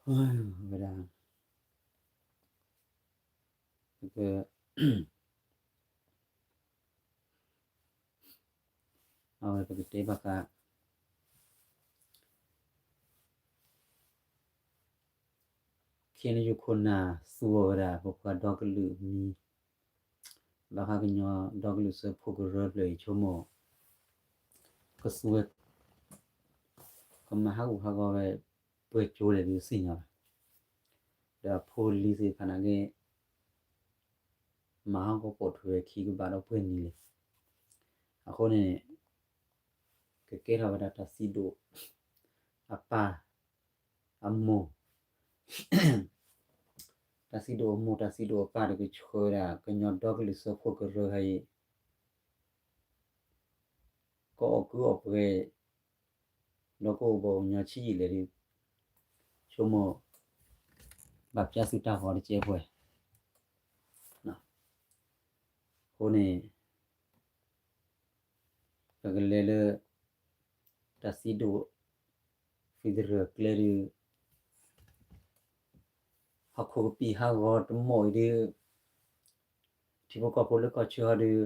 ဝဲဒၣ် ပက အဝဲပကတဲဘၣ်ဃး ခ့ၣ်အဲၣ်ယူၣ် ခိၣ်နၢ်သူအီၤဝဲဒၣ် ပပှၤဒီကလုာ်မံၤ ဘၣ်ဃးကညီဒီကလုာ်စၢဖှိၣ်ကရၢဖျၢၣ်အံၤ ဆိကမိၣ် ကသူဝဲ ကမၤဟးဂူာ်ဟးဂီၤဝဲ ပှဲၤကၠိလဲၣ်ဒုးသ့ၣ်ညါဘၣ်. ဒီးအဖိလံၤသ့ၣ်တဖၣ်န့ၣ်က့ မၤဟးဂီၤပိာ်ထွဲဝဲခံကဘၣ်ဒီးပှဲၤနံၤလံ. အဃိန့ၣ် ကကဲထီၣ်ဝဲဒၣ်တၢ်စံးဒိၣ် အပၢ် အမိၢ် တၢ်စံးဒိၣ်အမိၢ် တၢ်စံးဒိၣ်အပၢ်ဒီး ကဆှၢဝဲဒၣ် ကညီဒီကလုာ်စၢဖှိၣ်ကရၢဟဲအံၤ ကအီၣ်ကုၢ်အီၣ်ပှဲၤ ဒီးကအိၣ်ဘၣ်ကညီဆံးယံာ်လဲၣ်ဒုး ဆိကမိၣ် ဘၣ်ပျၢ်သုတၢ်ဂီၤတကဲပှဲၤ အဃိန့ၣ် ပကလဲၤလၢ တၢ်စံးဒိၣ် federal ကျဲဒုး ဟီၣ်ခိၣ်ကပံာ်ဟးဂီၤတမီၣ်အံၤဒုး ထံဖိကီၢ်ဖိလၢကီၢ်ဆၢဟီ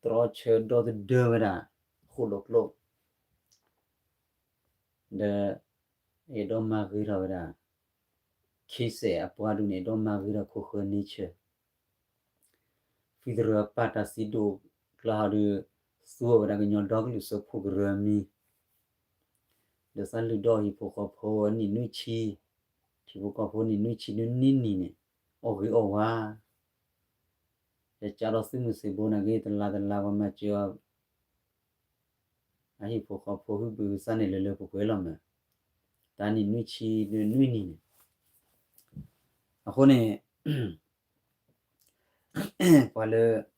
ဒုး တြီဆၢဒီသဒၢဝဲဒၣ် ဃိၣ်လိာ်ကျိ ဒီး အဲၣ်ဒိးမၤဂ့ၤထီၣ်ဝဲဒၣ် ခ့စဲးအပှၤဒုးန့ၣ် အဲၣ်ဒိးမၤဂ့ၤထီၣ်ခိၣ်ဃၢၤ nature federal အပၢ်တၢ်စံးဒိၣ်ကျါဟီဒုး သူဝဲဒၣ်ကညီဒီကလုာ်စၢဖှိၣ်ကရၢအမံၤ ဒီးသးလုၢ်ဒီးဟံၣ်ဖိဃီဖိအနံၣ်နွံဆံ ထံဖိကီၢ်ဖိနံၣ်နွံဆံနွံနံၣ်န့ၣ် အီၣ်ဂ့ၤအီၣ်ဝါ ယကၢ်ဒီးသုးမုၢ်သံၣ်ဘိန့ၣ်က့ တလါတလါပှၤမၤစၢၤအီၤ အဟံၣ်ဖိဃီဖိဟုဘုဟုသၣ်န့ၣ်လၢလၢပှဲၤပှဲၤလီၤမး, တၢ်နံၣ်နွံဆံနွံနံၣ်န့ၣ်, အဃိန့ၣ် ပှၤလၢ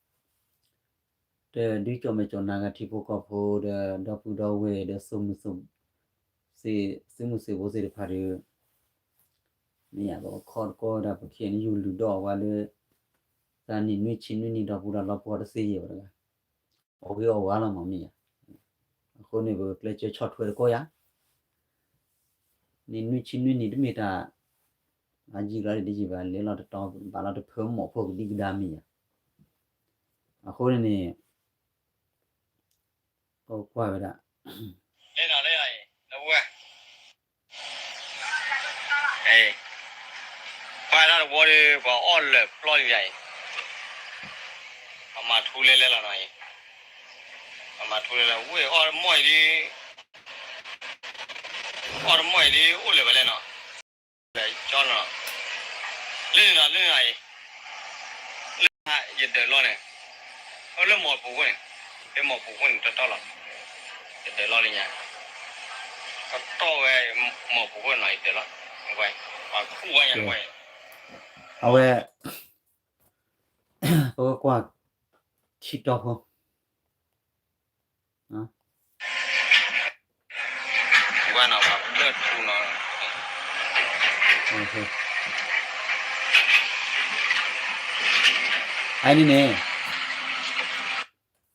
တဒုးကၠီၣ်မဲာ်ကၠီၣ်နါဂၤထံဖိကီၢ်ဖိဒီး ဒီပုၢ်ဒီဝဲၢ်ဒီး သုးမုၢ်သံၣ်ဘိသ့ၣ်တဖၣ်ဒီး မ့ၢ်ယၤ ပကခီတကီဝဲဒၣ် ပ ခ့ၣ်အဲၣ်ယူၣ် လုၢ်ဒိၣ်အီၣ်ဝါလၢ တၢ်နံၣ်နွံဆံနွံနံၣ်ဒီး ပူၤဒီးလီၤပှီၢ်တသ့ယဲၢ်ဘၣ်တဂၤ, အီၣ်ဂ့ၤအီၣ်ဝါလီၤမးမ့ၢ်ယၤ, အဃိန့ၣ် ပကကျဲးစၢးဆီၣ်ထွဲတကီယၤ နံၣ်နွံဆံနွံနံၣ်တမ့ၢ်တၢ် အယံာ်လီၤဒံးယံာ်ဘၣ် လဲၤလီၤတတီၤဘၣ်လီၤတဖၢမီၣ်ဖိကဒံကဒါမ့ၢ်ယၤ, အဃိန့ၣ်န့ၣ် ပကွၢ်ဝဲဒၣ် လၢနဝဲ ပှၤဒၣ်တဝီဒီး ပှၤအီၣ်လၢာ်ပျီလံယၤအံၤ, ပမၤထူလဲလဲလီၤနီၤအံၤ, ပမၤထူလဲလဲ ဝ့ၢ်အီၣ်တမီၢ်အံၤဒ် အီၣ်တမီၢ်အံၤဒ် အိၣ်လၢာ်ဝဲလဲၣ်နီၤ, လဲၤကၠီနီၤ, လၢန့ၣ်နီၤ လၢန့ၣ်နီၤအံၤ, လၢယဒၢးလီၢ်န့ၣ်, အိၣ်လၢမီၢ်ပူၤဃိန့ၣ်, လၢမီၢ်ပူၤဃိန့ၣ် တတီၢ်လီၤ, ယဒၢးလီၢ်လၢညါ, တတီၢ်ဝဲ မီၢ်ပူၤဃိနီၤ ယဒၢးလီၢ်, ပှၤခူၣ်ဝဲညါဝဲ, အဝဲ ပကကွၢ် ထံတီၢ်ဖိ အန့ၣ်န့ၣ်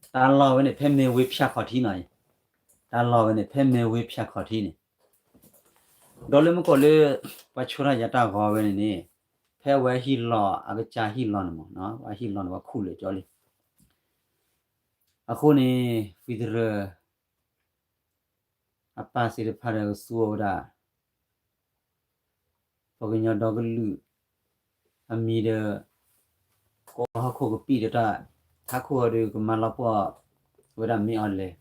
တၢ်လီၢ်ဝဲန့ၣ် ဖဲမ့ၢ်ဝ့ၢ်ဖၠၣ်ခီၣ်ထံးနီၤ, တၢ်လီၢ်ဝဲန့ၣ် ဖဲမ့ၢ်ဝ့ၢ်ဖၠၣ်ခီၣ်ထံးန့ၣ်, ဒီးလၢမုၢ်ကီၢ်လၢ ပှၤဆိထီၣ်ယၤတၢ်ဂီၤဝဲန့ၣ်န့ၣ်, ဖဲအဝဲဟံၣ်လီၤ အကစၢ်ဟံၣ်လီၤန့ၣ်မး, အဟံၣ်လီၤန့ၣ် ပှၤခူၣ်လၢာ်ကၠီလံ, အဃိန့ၣ် federal အပၢ်သ့ၣ်တဖၣ်ဒီးကသူအီၤဝဲဒၣ် ပှၤကညီဒီကလုာ်အမံၤဒီး ကဟီၣ်ခိၣ်ကပံာ်ဒီးတၢ် ဟီၣ်ခိၣ်ဒီး ကမၤလီၤပှီၢ်ဝဲဒၣ်မ့ၢ်အီၤလဲၣ်,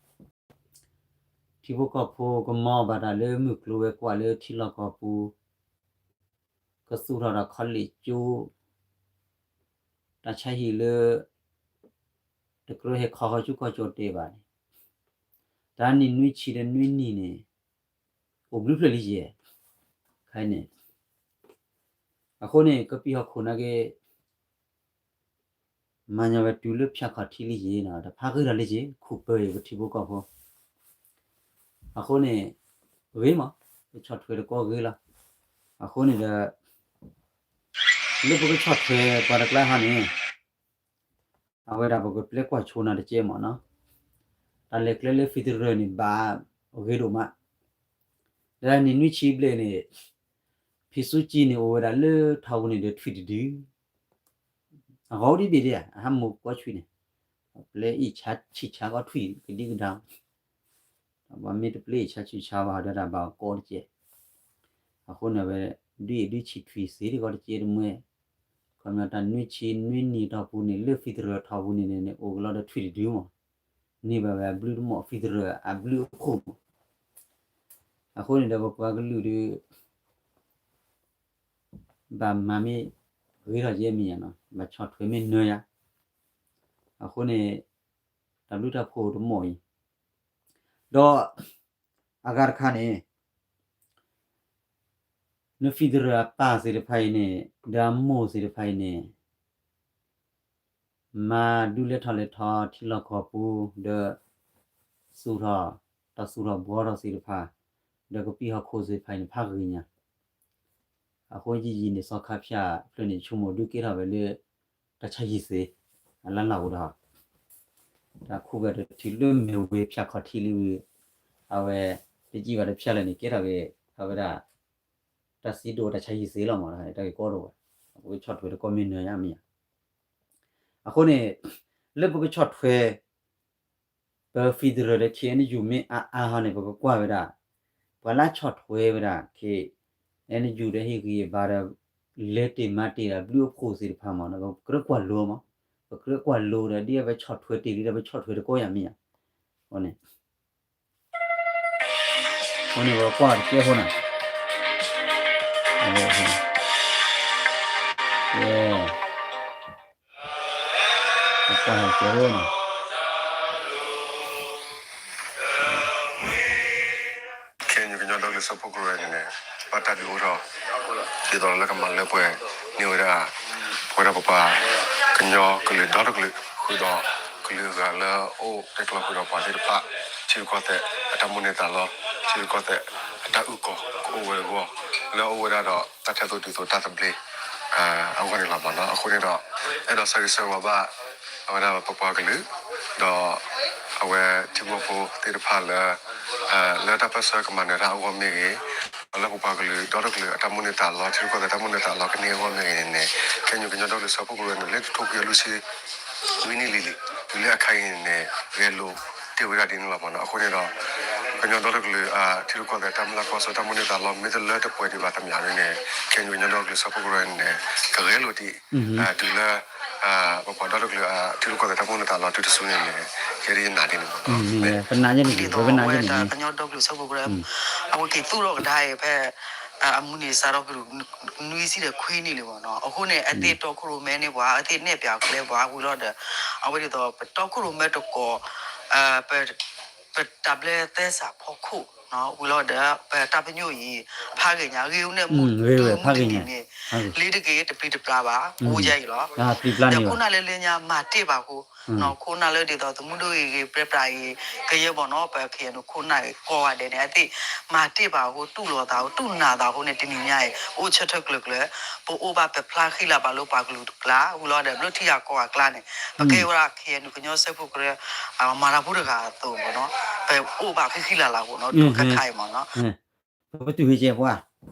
ထံဖိကီၢ်ဖိကမၤအီၤဘၣ်တၢ်လၢမုၢ်ကျိၤဝဲၤကွာ်လၢထံလီၢ်ကီၢ်ပူၤ ကသူၣ်ထီၣ်ဒီး college ကၠိ တၢ်ဆါဟံၣ်လၢ တကြၢးဟဲခီဃီဆူကီၢ်ကၠီၣ်တဲာ်ဘၣ်န့ၣ်, တၢ်နံၣ်နွံဆံဒီးနွံနံၣ်န့ၣ် အိၣ်ဘျုးဖျၢၣ်လံယဲၢ်, ခဲအံၤန့ၣ်, အဃိန့ၣ် ကပံာ်ဟီၣ်ခိၣ်နာ်က့ မၤညီဝဲတုၤလၢဖၠၣ်ခီၣ်ထံးလံယဲၢ်နီၤ, တဖးဂ့ၤဒီးလံယဲၢ် ခူၣ်ပၢၤအံၤပထံဖိကီၢ်ဖိ, အဃိန့ၣ် ဂ့ၤမး, ပဆီၣ်ထွဲတကီဂ့ၤလီၤ, အဃိန့ၣ်ဒီး လၢပကဆီၣ်ထွဲပှၤတကျါဟီန့ၣ် အဝဲဒၣ်ပကပျဲကွၢ်ဆိနၤတကဲမးနီၤ, တၢ်လဲၤကျဲလၢ federal န့ၣ် ဘၣ်ဂ့ၤဒိၣ်မး, လၢနံၣ်နွံဆံဘျဲၣ်န့ၣ် ထံဆူကၠံန့ၣ်အိၣ်ဝဲဒၣ်လၢထီပူၤန့ၣ်ဒီးထွံၣ်တဒု, အဂီၤဒ်ဘ့ၣ်ဒ်ဧါ အဟးမိၢ်ကွီၢ်ဆွံန့ၣ်, ပျဲအံၣ်ဆါဆံၣ်ဆါကီးထွံၣ်ကဒံကဒါ, ပှၤမ့ၢ်တပျဲအံၣ်ဆါဆံၣ်ဆါဘၣ်ဒီးတၢ်ဘၣ်ကီတကဲး, အဃိန့ၣ်ဝဲ ဒုးအံၣ်ဒုးဆံၣ်ထွံၣ်သ့တကီးတကဲးတမှဲ, ခီပညီတၢ်နွံဆံနွံနံၣ်ထီပူၤန့ၣ် လၢ federal ထီပူၤန့ၣ်န့ၣ် အိၣ်ကလီဒီးထွံၣ်တဒုမး, န့ၢ်ဘၣ်ဝဲအဘျုးတမီၢ် federal အဘျုးအဖှိၣ်မး, အဃိန့ၣ်ဒီးပပှၤကလုာ်ဒီး ဘၣ်မၤမ့ၢ်ဂ့ၤထီၣ်ယဲမ့ၢ်ယါနီၤ, ဘၣ်ဆီၣ်ထွဲမ့ၢ်နၢၤယါ, အဃိန့ၣ် တၢ်ဘျုးတၢ်ဖှိၣ်တမီၢ်အံၤ, ဒီးအဂၤတခါန့ၣ် န federal အပၢ်သ့ၣ်တဖၣ်အံၤန့ၣ် ဒီးအမိၢ်သ့ၣ်တဖၣ်အံၤန့ၣ် မၤဒုးလဲၤထီၣ်လဲၤထီထံလီၢ်ကီၢ်ပူၤ ဒီး သူၣ်ထီၣ် တၢ်သူၣ်ထီၣ်ဘှီထီၣ်သ့ၣ်တဖၣ် ဒီးကပံာ်ဟီၣ်ခိၣ်သ့ၣ်တဖၣ်အံၤန့ၣ် ဖးဂ့ၤညါ, အဃိယံာ်ယံာ်န့ၣ် စီၤခါဖၠၣ်ဖျၢၣ်န့ၣ် ဆိကမိၣ်ဒုးကဲထီၣ်ဝဲလၢ တၢ်ဆါဟံၣ်သ့ၣ် အလၢ်လၢ်အိၣ်ဒီး တၢ်ခူၣ်ဖျၢၣ်တထံၣ်လၢမဲာ်ဝ့ၤဖၠၣ်ခီၣ်ထံးလံဝံၤ အဝဲ တယံာ်ဘၣ်တဖၠၣ်လၢာ်န့ၣ် ကဲထီၣ်က့ၤ အဝဲဒၣ် တၢ်စံးဒိၣ်တၢ်ဆါဟံၣ်သ့ၣ်လီၤမး တၢ်ဂ့ၢ်ကီတအိၣ်ဘၣ်, ပကဆီၣ်ထွဲတကီၢ်မ့ၢ်နၢၤယါမ့ၢ်ဧါ, အဃိန့ၣ် လၢပကဆီၣ်ထွဲ ပ federal ဒီး K N U မ့ၢ်အါအါဟီန့ၣ် ပကကွၢ်ဝဲဒၣ် ပှၤလၢဆီၣ်ထွဲဝဲဒၣ် K N U ဒီးဟ့ၣ်ဂံၢ်ဘါဒီး လဲၤတ့ၢ်မၤတ့ၢ်ဒီးဘျုးအဖှိၣ်သ့ၣ်တဖၣ်မး ပကြၢးကွၢ်လိမး, ပကြၢးကွၢ်လိဒီး ဒ်အဝဲဆီၣ်ထွဲတ့ၢ်လံဒီး ပဆီၣ်ထွဲတကီၢ်ယါမ့ၢ်ဧါ, အဃိန့ၣ် အဃိန့ၣ် ပကွၢ်တကဲဖိန့ၣ် ပကွၢ်တကဲဖိန့ၣ် ခဲအံၤ ကညီဒီကလုာ်စၢဖှိၣ်ကရၢန့ၣ်န့ၣ် ဘၣ်တၢ်ဒုးအိၣ်ထီၣ် ဒ်သိးလၢကမၤလၢပှဲၤန့ၢ်ဝဲဒၣ် ပဝဲဒၣ်ပပှၤကညီကလုာ်ဒီတကလုာ် ဃုာ်ဒီးကလုာ်အဂၤလၢအအိၣ်တဲကျီဃုာ်ဒီးပှၤသ့ၣ်တဖၣ် ထံရူၢ်ကီၢ်သဲးအတၢ်မိၣ်န့ၢ်သးလီ, ထံရူၢ်ကီၢ်သဲးအတၢ်အုၣ်ကီၤကအိၣ်ဝဲအဂီၢ် လၢအအိၣ်ဝဲဒၣ်ဒီးတၢ်ထဲသိးတုၤသိးတၢ်သဘျ့ အဂီၢ်န့ၣ်လီၤမးနီၤ. အဃိန့ၣ်ဒီး အဲၣ်ဒိးဆၢဂ့ၤဆၢဝါဘၣ် အဝဲဒၣ်ပပှၤကလုာ် ဒီး အဝဲထံဖိကီၢ်ဖိသ့ၣ်တဖၣ်လၢ လၢတၢ်ပၢၢ်ဆၢကမၤနၢၤတၢ်အဂီၢ်မ့ၢ်ဂ့ၤ, ဒီးလၢပပှၤကလုာ်ဒီတကလုာ်အတၢ်မိၣ်န့ၢ်သးလီ ထံရူၢ်ကီၢ်သဲးတၢ်မိၣ်န့ၢ်သးလီကန့ၢ်အဂီၢ်မ့ၢ်ဂ့ၤန့ၣ်န့ၣ် ခဲအံၤကညီဒီကလုာ်စၢဖှိၣ်ကရၢန့ၣ် လၢတထိခွံကယၤလွံၢ်ဆံ ဝံနံၣ်လံၤလံၤ တုၤလၢအခါအံၤန့ၣ်န့ၣ် ဂဲၤလိာ်တ့ၢ်ဝဲဒၣ်ဒ်န့ၣ်လီၤမးနီၤ. အဃိန့ၣ်ဒီး ကညီဒီတကလုာ် ထံရူၢ်ကီၢ်သဲးတၢ်မုၢ်လၢ်ကွၢ်စိတၢ်မိၣ်န့ၢ်သးလီ မ့ၢ်တလၢတပှဲၤဒံးဘၣ်သ့ၣ်ညါန့ၣ် ခဲအံၤကညီဒီကလုာ်စၢဖှိၣ်ကရၢန့ၣ် ကဂဲၤလိာ်တ့ၢ် တုၤလၢ ပပှၤဒီတကလုာ် ထံရူၢ်ကီၢ်သဲးတၢ်မိၣ်န့ၢ်သးလီတုၤတစုန့ၣ်န့ၣ် ယဲဒၣ်ယနာ်ဒ်န့ၣ်မးနီၤ. ဒ်သိးအဝဲတၢ်ကညီဒီကလုာ်စၢဖှိၣ်ကရၢ အဝဲက့ၤသူၣ်ထီၣ်ကဒါအံၤဖဲ အမုၢ်နံၤစးထီၣ်ကလုာ် နွံဆံဒီးခွံနံၣ်လံမးနီၤ. အဃိန့ၣ် အသ့ၣ်တီခိၣ်ရိၣ်မဲန့ၢ်ပှၤ အသ့ၣ်နဲၣ်ပၠးကျဲပှၤဝံၤလီၤဒီး အဝဲဒ်သိးပတီခိၣ်ရိၣ်မဲတကိး ပတၢ်ဘျၢသဲစးဖီခိၣ် ဝံၤလီၤဒီး ပတၢ်ပညိၣ်အံၤ ဖးဂ့ၤညါ ဂ့ၤဝဲန့ၣ် မုၢ်တုၤမုၢ်တနံၤန့ၣ် လ့ၤတက့ၤတပျံၤတပျါဘၣ် အိၣ်ယါအံၤလီၤ. ဒီးခိၣ်နၢ်လၢလၢညါမၤတ့ၢ်ဘၣ်အဃိ ခိၣ်နၢ်လၢဒ်သိးသမူဒိၣ်ဂ့ၤဂ့ၤ ပြဲပြးဂ့ၤ ကယဲၢ်မးနီၤ ပ ခ့ၣ်အဲၣ်ယူၣ် ခိၣ်နၢ်ဂ့ၤ ကိးဂၤဒဲးန့ၣ် အသ့ၣ်မၤတ့ၢ်ဘၣ်အဃိ တူၢ်လိာ်သးအဃိ တူၢ်နၢ်သးအဃိန့ၣ် တနံၤညါအံၤ အိၣ်ဆၢထၢၣ်ကျၢၤကျၢၤ ပအိၣ်ဘၣ်ပဖျါဃံလၤဘၣ်လၢပှၤကလုာ်တကျါ ဝံၤလီၤဒီး ဘျၢထံဂၤကီၢ်ဂၤကျါန့ၣ် ပကဲဝဲဒၣ် ခ့ၣ်အဲၣ်ယူၣ် ကညီစၢဖှိၣ်ကရၢ မၤတၢ်ဖိတဂၤအသိးမးနီၤ ပအိၣ်ဘၣ်ဃံဃံလၤလၤအဃိနီၤ ဒုးခါခါအံၤမးနီၤ ပတူၢ်ဟ့ၣ်ကဲပှၤ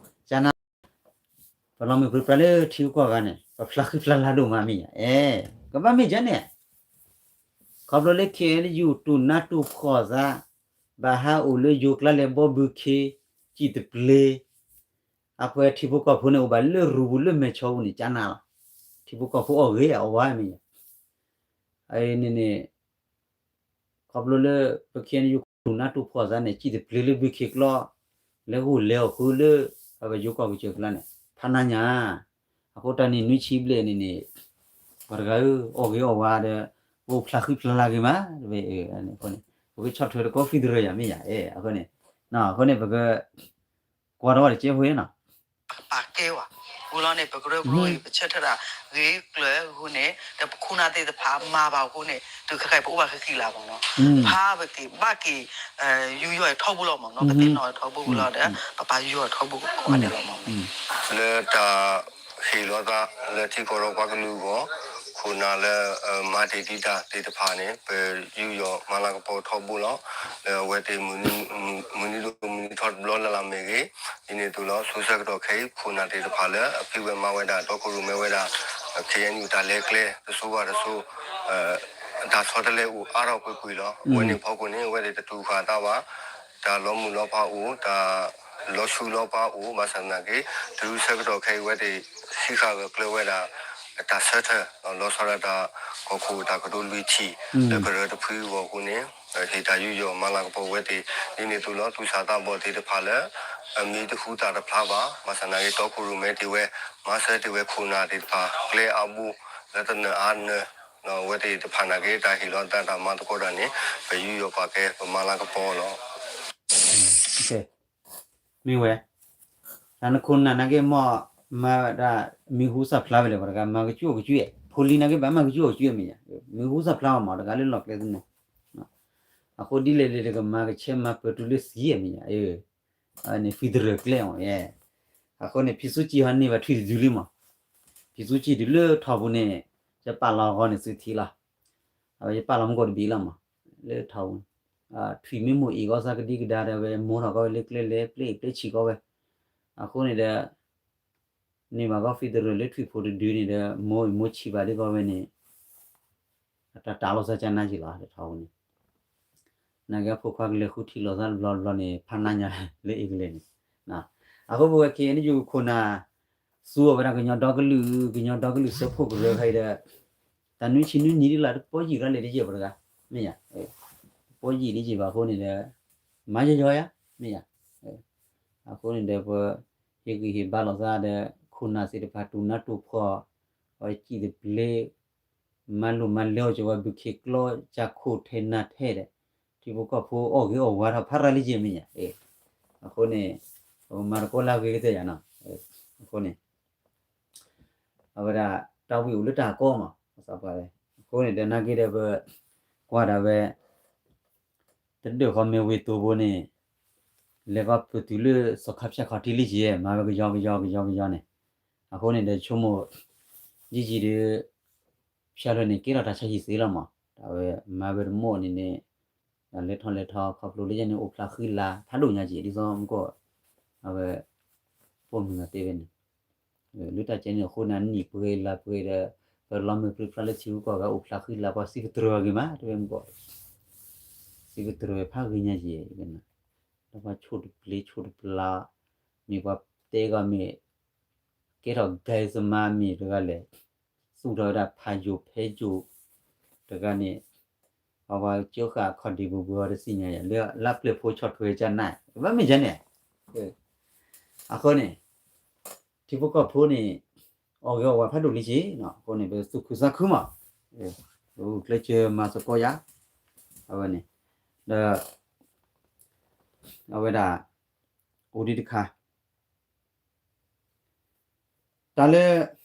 ကနၣ် ပလီၤမုၢ်ပြံပြါလၢထံဂုၤကီၢ်ဂၤန့ၣ် ပဖျါဃံဖျါလၤဒိၣ်မးမ့ၢ်ယါ အဲ ကဘၣ်မ့ၢ်ကန့ၣ် ခီဖျိလၢ ခ့ၣ်အဲၣ်ယူၣ် တူၢ်နါတူၢ်ဖှီၣ်သး ဘၣ်ဟးအိၣ်လၢယိၤကျါလဲၤဘီဘုခ့ စံၣ်တပျ့ အပှဲၤထံဖိကီၢ်ဖိန့ၣ် အိၣ်ဘၣ်လၢရူၤပူၤလၢမဲာ်ဆီပူၤန့ၣ် ကနၣ်လီၤ ထံဖိကီၢ်ဖိအီၣ်ဂ့ၤအီၣ်ဝါမ့ၢ်ယါ အန့ၣ်န့ၣ် ခီဖျိလၢ ပ ခ့ၣ်အဲၣ်ယူၣ် တူၢ်နါတူၢ်ဖှီၣ်သးန့ၣ် စံၣ်တပျ့လၢဘုခ့ကျီ လဲၤဂိၢ်လဲၤအီၣ်ဃုလၢ အဝဲယိၤကီၢ်ကစၢၢ်ကျါန့ၣ် ဖးနါညါ အဃိတၢ်နံၣ်နွံဆံဘျဲၣ်န့ၣ်န့ၣ် ပှၤတဂၤဧၢ အီၣ်ဂ့ၤအီၣ်ဝါဒီး ပအိၣ်ဖျါဃံဖျါလၤဂ့ၤမး တဝဲအဃိန့ၣ် ပကဆီၣ်ထွဲတကီၢ် federal ယါမ့ၢ်ယါ အဲ အဃိန့ၣ် အဃိန့ၣ် ပက ကွၢ်ထီၣ်ဝဲတကဲဖိနီၤ ပာ်ကဲဝဲ ဝံၤလီၤန့ၣ် ပကရၢကရိအံၤ ပဆၢထၢၣ်တၢ်ဂ့ၤကျၢၤအဃိန့ၣ် ဒီးပခိၣ်နၢ်သ့ၣ်တဖၣ်မၤဘၣ်အဃိန့ၣ် တုၤခဲခါအံၤပအိၣ်ဘၣ်ဃံဃံလၤမးနီၤ ဖးပက့ၤဘၣ်က့ၤ ယူးယီၣ်အထီဘိလီၤမးနီၤ ပသ့ၣ်နီၣ်အထီဘိဝံၤလီၤဒီး ပပာ်ယူးယီၣ်အထီဘိကိးဂၤဒဲးလီၤမးနီၤ လၢတၢ်ဟ့ၣ်လီၤသးလၢထံကီၢ်ဒီးပှၤကလုာ်အဂီၢ် ခိၣ်နၢ်လၢ မၤတ့ၢ်ဒံးတၢ်သ့ၣ်တဖၣ်န့ၣ် ပယူးယီၣ်မၤလၤကပီၤထီဘိလီၤ. လၢအဝဲသ့ၣ် မုၢ်နံၤဒိၣ်မုၢ်နံၤထီတဘျီလၢ်လၢ်မ့ၢ်ဂ့ၤ, ဒ်န့ၣ်အသိးလီၤ ဆူဆၢကတီၢ်ခဲအံၤ ခိၣ်နၢ်သ့ၣ်တဖၣ်လၢအဖံးဝဲမၤဝဲဒၣ် တီခိၣ်ရိၣ်မဲဝဲဒၣ် ခ့ၣ်အဲၣ်ယူၣ် တၢ်လဲၤကျဲတစိၤဘၣ်တစိၤ တၢ်ဆီတလဲအိၣ်အါထီၣ်ကွ့ၢ်ကွ့ၢ်လီၤ. အဝဲန့ၣ်ဖီခိၣ်န့ၣ် အဝဲသ့ၣ်တတူၢ်ဃာ်အသးဘၣ်, တၢ်လီၤမုၢ်လီၤဖးအိၣ်, တၢ်လီၤဆူးလီၤပၤအိၣ်, ဘၣ်ဆၣ်သနာ်က့ တုၤဆၢကတီၢ်ခဲအံၤ အဝဲသ့ၣ်ဟံးဃာ်ဂၢၢ်ကျၢၤဝဲဒၣ် တၢ်ဆၢထၢၣ် လီၤဆီဒၣ်တၢ်ကီၢ်ခိၣ်တၢ်ကတိၤလွံၢ်ထံၣ် လၢကရၢတဖုအဂီၢ်အဃိန့ၣ် ဟ့ၣ်တၢ်ယူးယီၣ်မၤလၤကပီၤဝဲသ့ၣ် ဒ်န့ၣ်အသိးလီၤ သူၣ်စၢ်သးဘီၣ်သ့ၣ်တဖၣ်လၢ အမ့ၢ်တဟူသၣ်တဖျါဘၣ်, ဘၣ်ဆၣ်သနာ်က့ တီခိၣ်ရိၣ်မဲသ့ၣ်ဝဲ မၤစၢၤသ့ၣ်ဝဲခိၣ်နၢ်သ့ၣ်တဖၣ် ကျဲအါဘိ လၢတနၢၤအါနၢၤ အဝဲသ့ၣ်တဖၣ်နာ်က့ တၢ်ဟ့ၣ်လီၤသးတၢ်မၤသကိးတၢ်န့ၣ် ပယူးယီၣ်ပာ်ကဲ ပမၤလၤကပီၤလီၤ. မ့ၢ်ဝဲ တၢ်နခိၣ်နၢ်နာ်က့ မ့ၢ်မၤဝဲဒၣ် မ့ၢ်ဟူသၣ်ဖျါဝဲလဲၣ် ပှၤတဂၤ မၤကစူၣ်ကစူၣ်, ဖိလံၤနာ်က့ ဘၣ်မၤကစူၣ်ကစူၣ်မ့ၢ်ယါ, မ့ၢ်ဟူသၣ်ဖျါအီၤမး တဂၤလၢလီၢ်ကျဲသနူ, အဃိဒ်လဲၣ်လဲၣ်တကမၤကဆဲမၤပၢၤတုၤလၢသံမ့ၢ်ယါ, န့ၣ် federal ကျဲအီၤ, အဃိန့ၣ် ဖံးသူကံဟီန့ၢ်ဘၣ်ထွံၣ်တဒုလံမး, ဖံးသူကံတုၤလၢထီပူၤန့ၣ် ယပာ်လီၤအဂီၢ်န့ၣ်သုထံၣ်လီၤ, အဝဲယပာ်လီၤမူကီၢ်တဘ့ၣ်လီၤမး, လၢထီပူၤ ထွံၣ်မ့ၢ်မိၢ်အ့ၣ်ကီၢ်စၢ်ကဒံကဒါဒီး အဝဲမိၢ်ထီၣ်ကီၢ်ဝဲလၢကျဲလဲၤပျဲအ့ၣ်ပျဲဆံးကီၢ်ဝဲ, အဃိန့ၣ်ဒီး န့ၢ်ဘၣ်ကီၢ် federal လၢထွံၣ်ဖိတဒုန့ၣ်ဒီး မိၢ်အ့ၣ်မိၢ်ဆံးဘၣ်ဒ်ကီၢ်ဝဲန့ၣ် အတၢ်တးလိာ်သးကနါက့ၤလီၤ တထီပူၤန့ၣ်, နာ်က့အဖိခွါကလဲၤဃုထံၣ်လိာ်သးတဘျီတဘျီန့ၣ် ဖးနါညါလၢအ့ၣ်ကလဲၤန့ၣ်, အဃိပဝဲ ခ့ၣ်အဲၣ်ယူၣ် ခိၣ်နၢ် သူအီၤဝဲဒၣ်ကညီဒီကလုာ် ကညီဒီကလုာ်စၢဖှိၣ်ကရၢခါအံၤဒီး တၢ်နွံဆံနွံနံၣ်ဒ်လၢတပီယံာ်ရၣ်လဲၣ်ဒ်ယဲၢ်ပှၤတဂၤ, မ့ၢ်ယါ, တပီယံာ်ဒ်ယဲၢ်ဘၣ်အဃိန့ၣ်ဒီး မၤယီၤယီၤယါ, မ့ၢ်ယါ, အဃိန့ၣ်ဒီးပ ဟ့ၣ်ဂံၢ်ဟ့ၣ်ဘါလိာ်သးဒီး ခိၣ်နၢ်သ့ၣ်တဖၣ်တူၢ်နါတူၢ်ဖှီၣ်, အဝဲစံၣ်သဘျ့ မၤလိာ်မၤလဲအီၤက့ၤဝဲ ဘုခ့ကျီ ကၢ်ခိၣ်ထဲနၢ်ထဲဒီး ထံဖိကီၢ်ဖိအီၣ်ဂ့ၤအီၣ်ဝါထီၣ်ဖးရၤလံက့ၤမ့ၢ်ယါ, အဃိန့ၣ် ပမၤသကိးလၢအဂ့ၤကတၢၢ်ယါနီၤ, အဃိန့ၣ် အဝဲဒၣ် တၢ်ဝံၣ်အိၣ်လၢတၢ်ကီမး, အဃိန့ၣ်ဒီးနာ်က့ဒီးပ ကွၢ်ဒၣ်ဝဲ တဒၢၣ်ဃီမ့ၢ်ဝ့ၢ်တိၤဘိန့ၣ် လဲၤကီၢ်ပတုၤလၢစီၤခါဖၠၣ်ခီၣ်ထံးလံက့ၤ မၤဝဲကယီကယီကယီကယီန့ၣ်, အဃိန့ၣ်ဒီးဆိကမိၣ် ယံာ်ယံာ်ဒီး ဖၠၣ်လၢန့ၣ် ကဲထီၣ်တၢ်ဆါဟံၣ်သ့လီၤမး, အဝဲမၤဝဲတမီၢ်န့ၣ်န့ၣ် လဲၤထီၣ်လဲၤထီခီဖျိလၢယဲန့ၣ် အိၣ်ဖျါဃံလၤဖးဒိၣ်ညါက့ၤ ဒ်သိးမူကီၢ် အဝဲ ပိာ်မုၣ်ဂၤတဲဝဲန့ၣ် လၢတၢ်ကဲန့ၣ်အဃိန့ၣ် နံၣ်ပှဲၤလါပှဲၤဒီး ပလီၤမုၢ်ပြံပြါလၢထံဂုၤကီၢ်ဂၤ အိၣ်ဖျါဃံလၤပှၤစံးကတြၢၤအီၤဂ့ၤမး တဲဝဲမူကီၢ် စံးကတြၢၤဖးဂ့ၤညါက့ၤ ဒီးပှၤဆိၣ်တပျ့ၤဆိၣ်တပျၢ် မ့ၢ်ပှၤတဲဂီၢ်မ့ၢ် ကဲထီၣ် ကဲသမါ မ့ၢ်တဂၤလဲၣ် သူၣ်ထီၣ်ဝဲဒၣ်ဖးယိာ်ဖဲယိာ် တဂၤန့ၣ် အဝဲကၠိဃာ်အခီၣ်ဒံးပူၤပူၤအီၤတသ့ၣ်ညါယၤ လၢလါပျဲၢ်ဖိဆီၣ်ထွဲကနၣ် ဘၣ်မ့ၢ်ယၤန့ၣ် အဃိန့ၣ် ထံဖိကီၢ်ဖိန့ၣ် အီၣ်ဂ့ၤအီၣ်ဝါဖးဒိၣ်လံက့ၤ အဃိန့ၣ် ပသူၣ်ခုသးခုမး ကျဲးစၢးမၤသကိးယၤ အဝဲန့ၣ် ဒီး အဝဲဒၣ် အိၣ်ဒံးတခါ တၢ်လၢ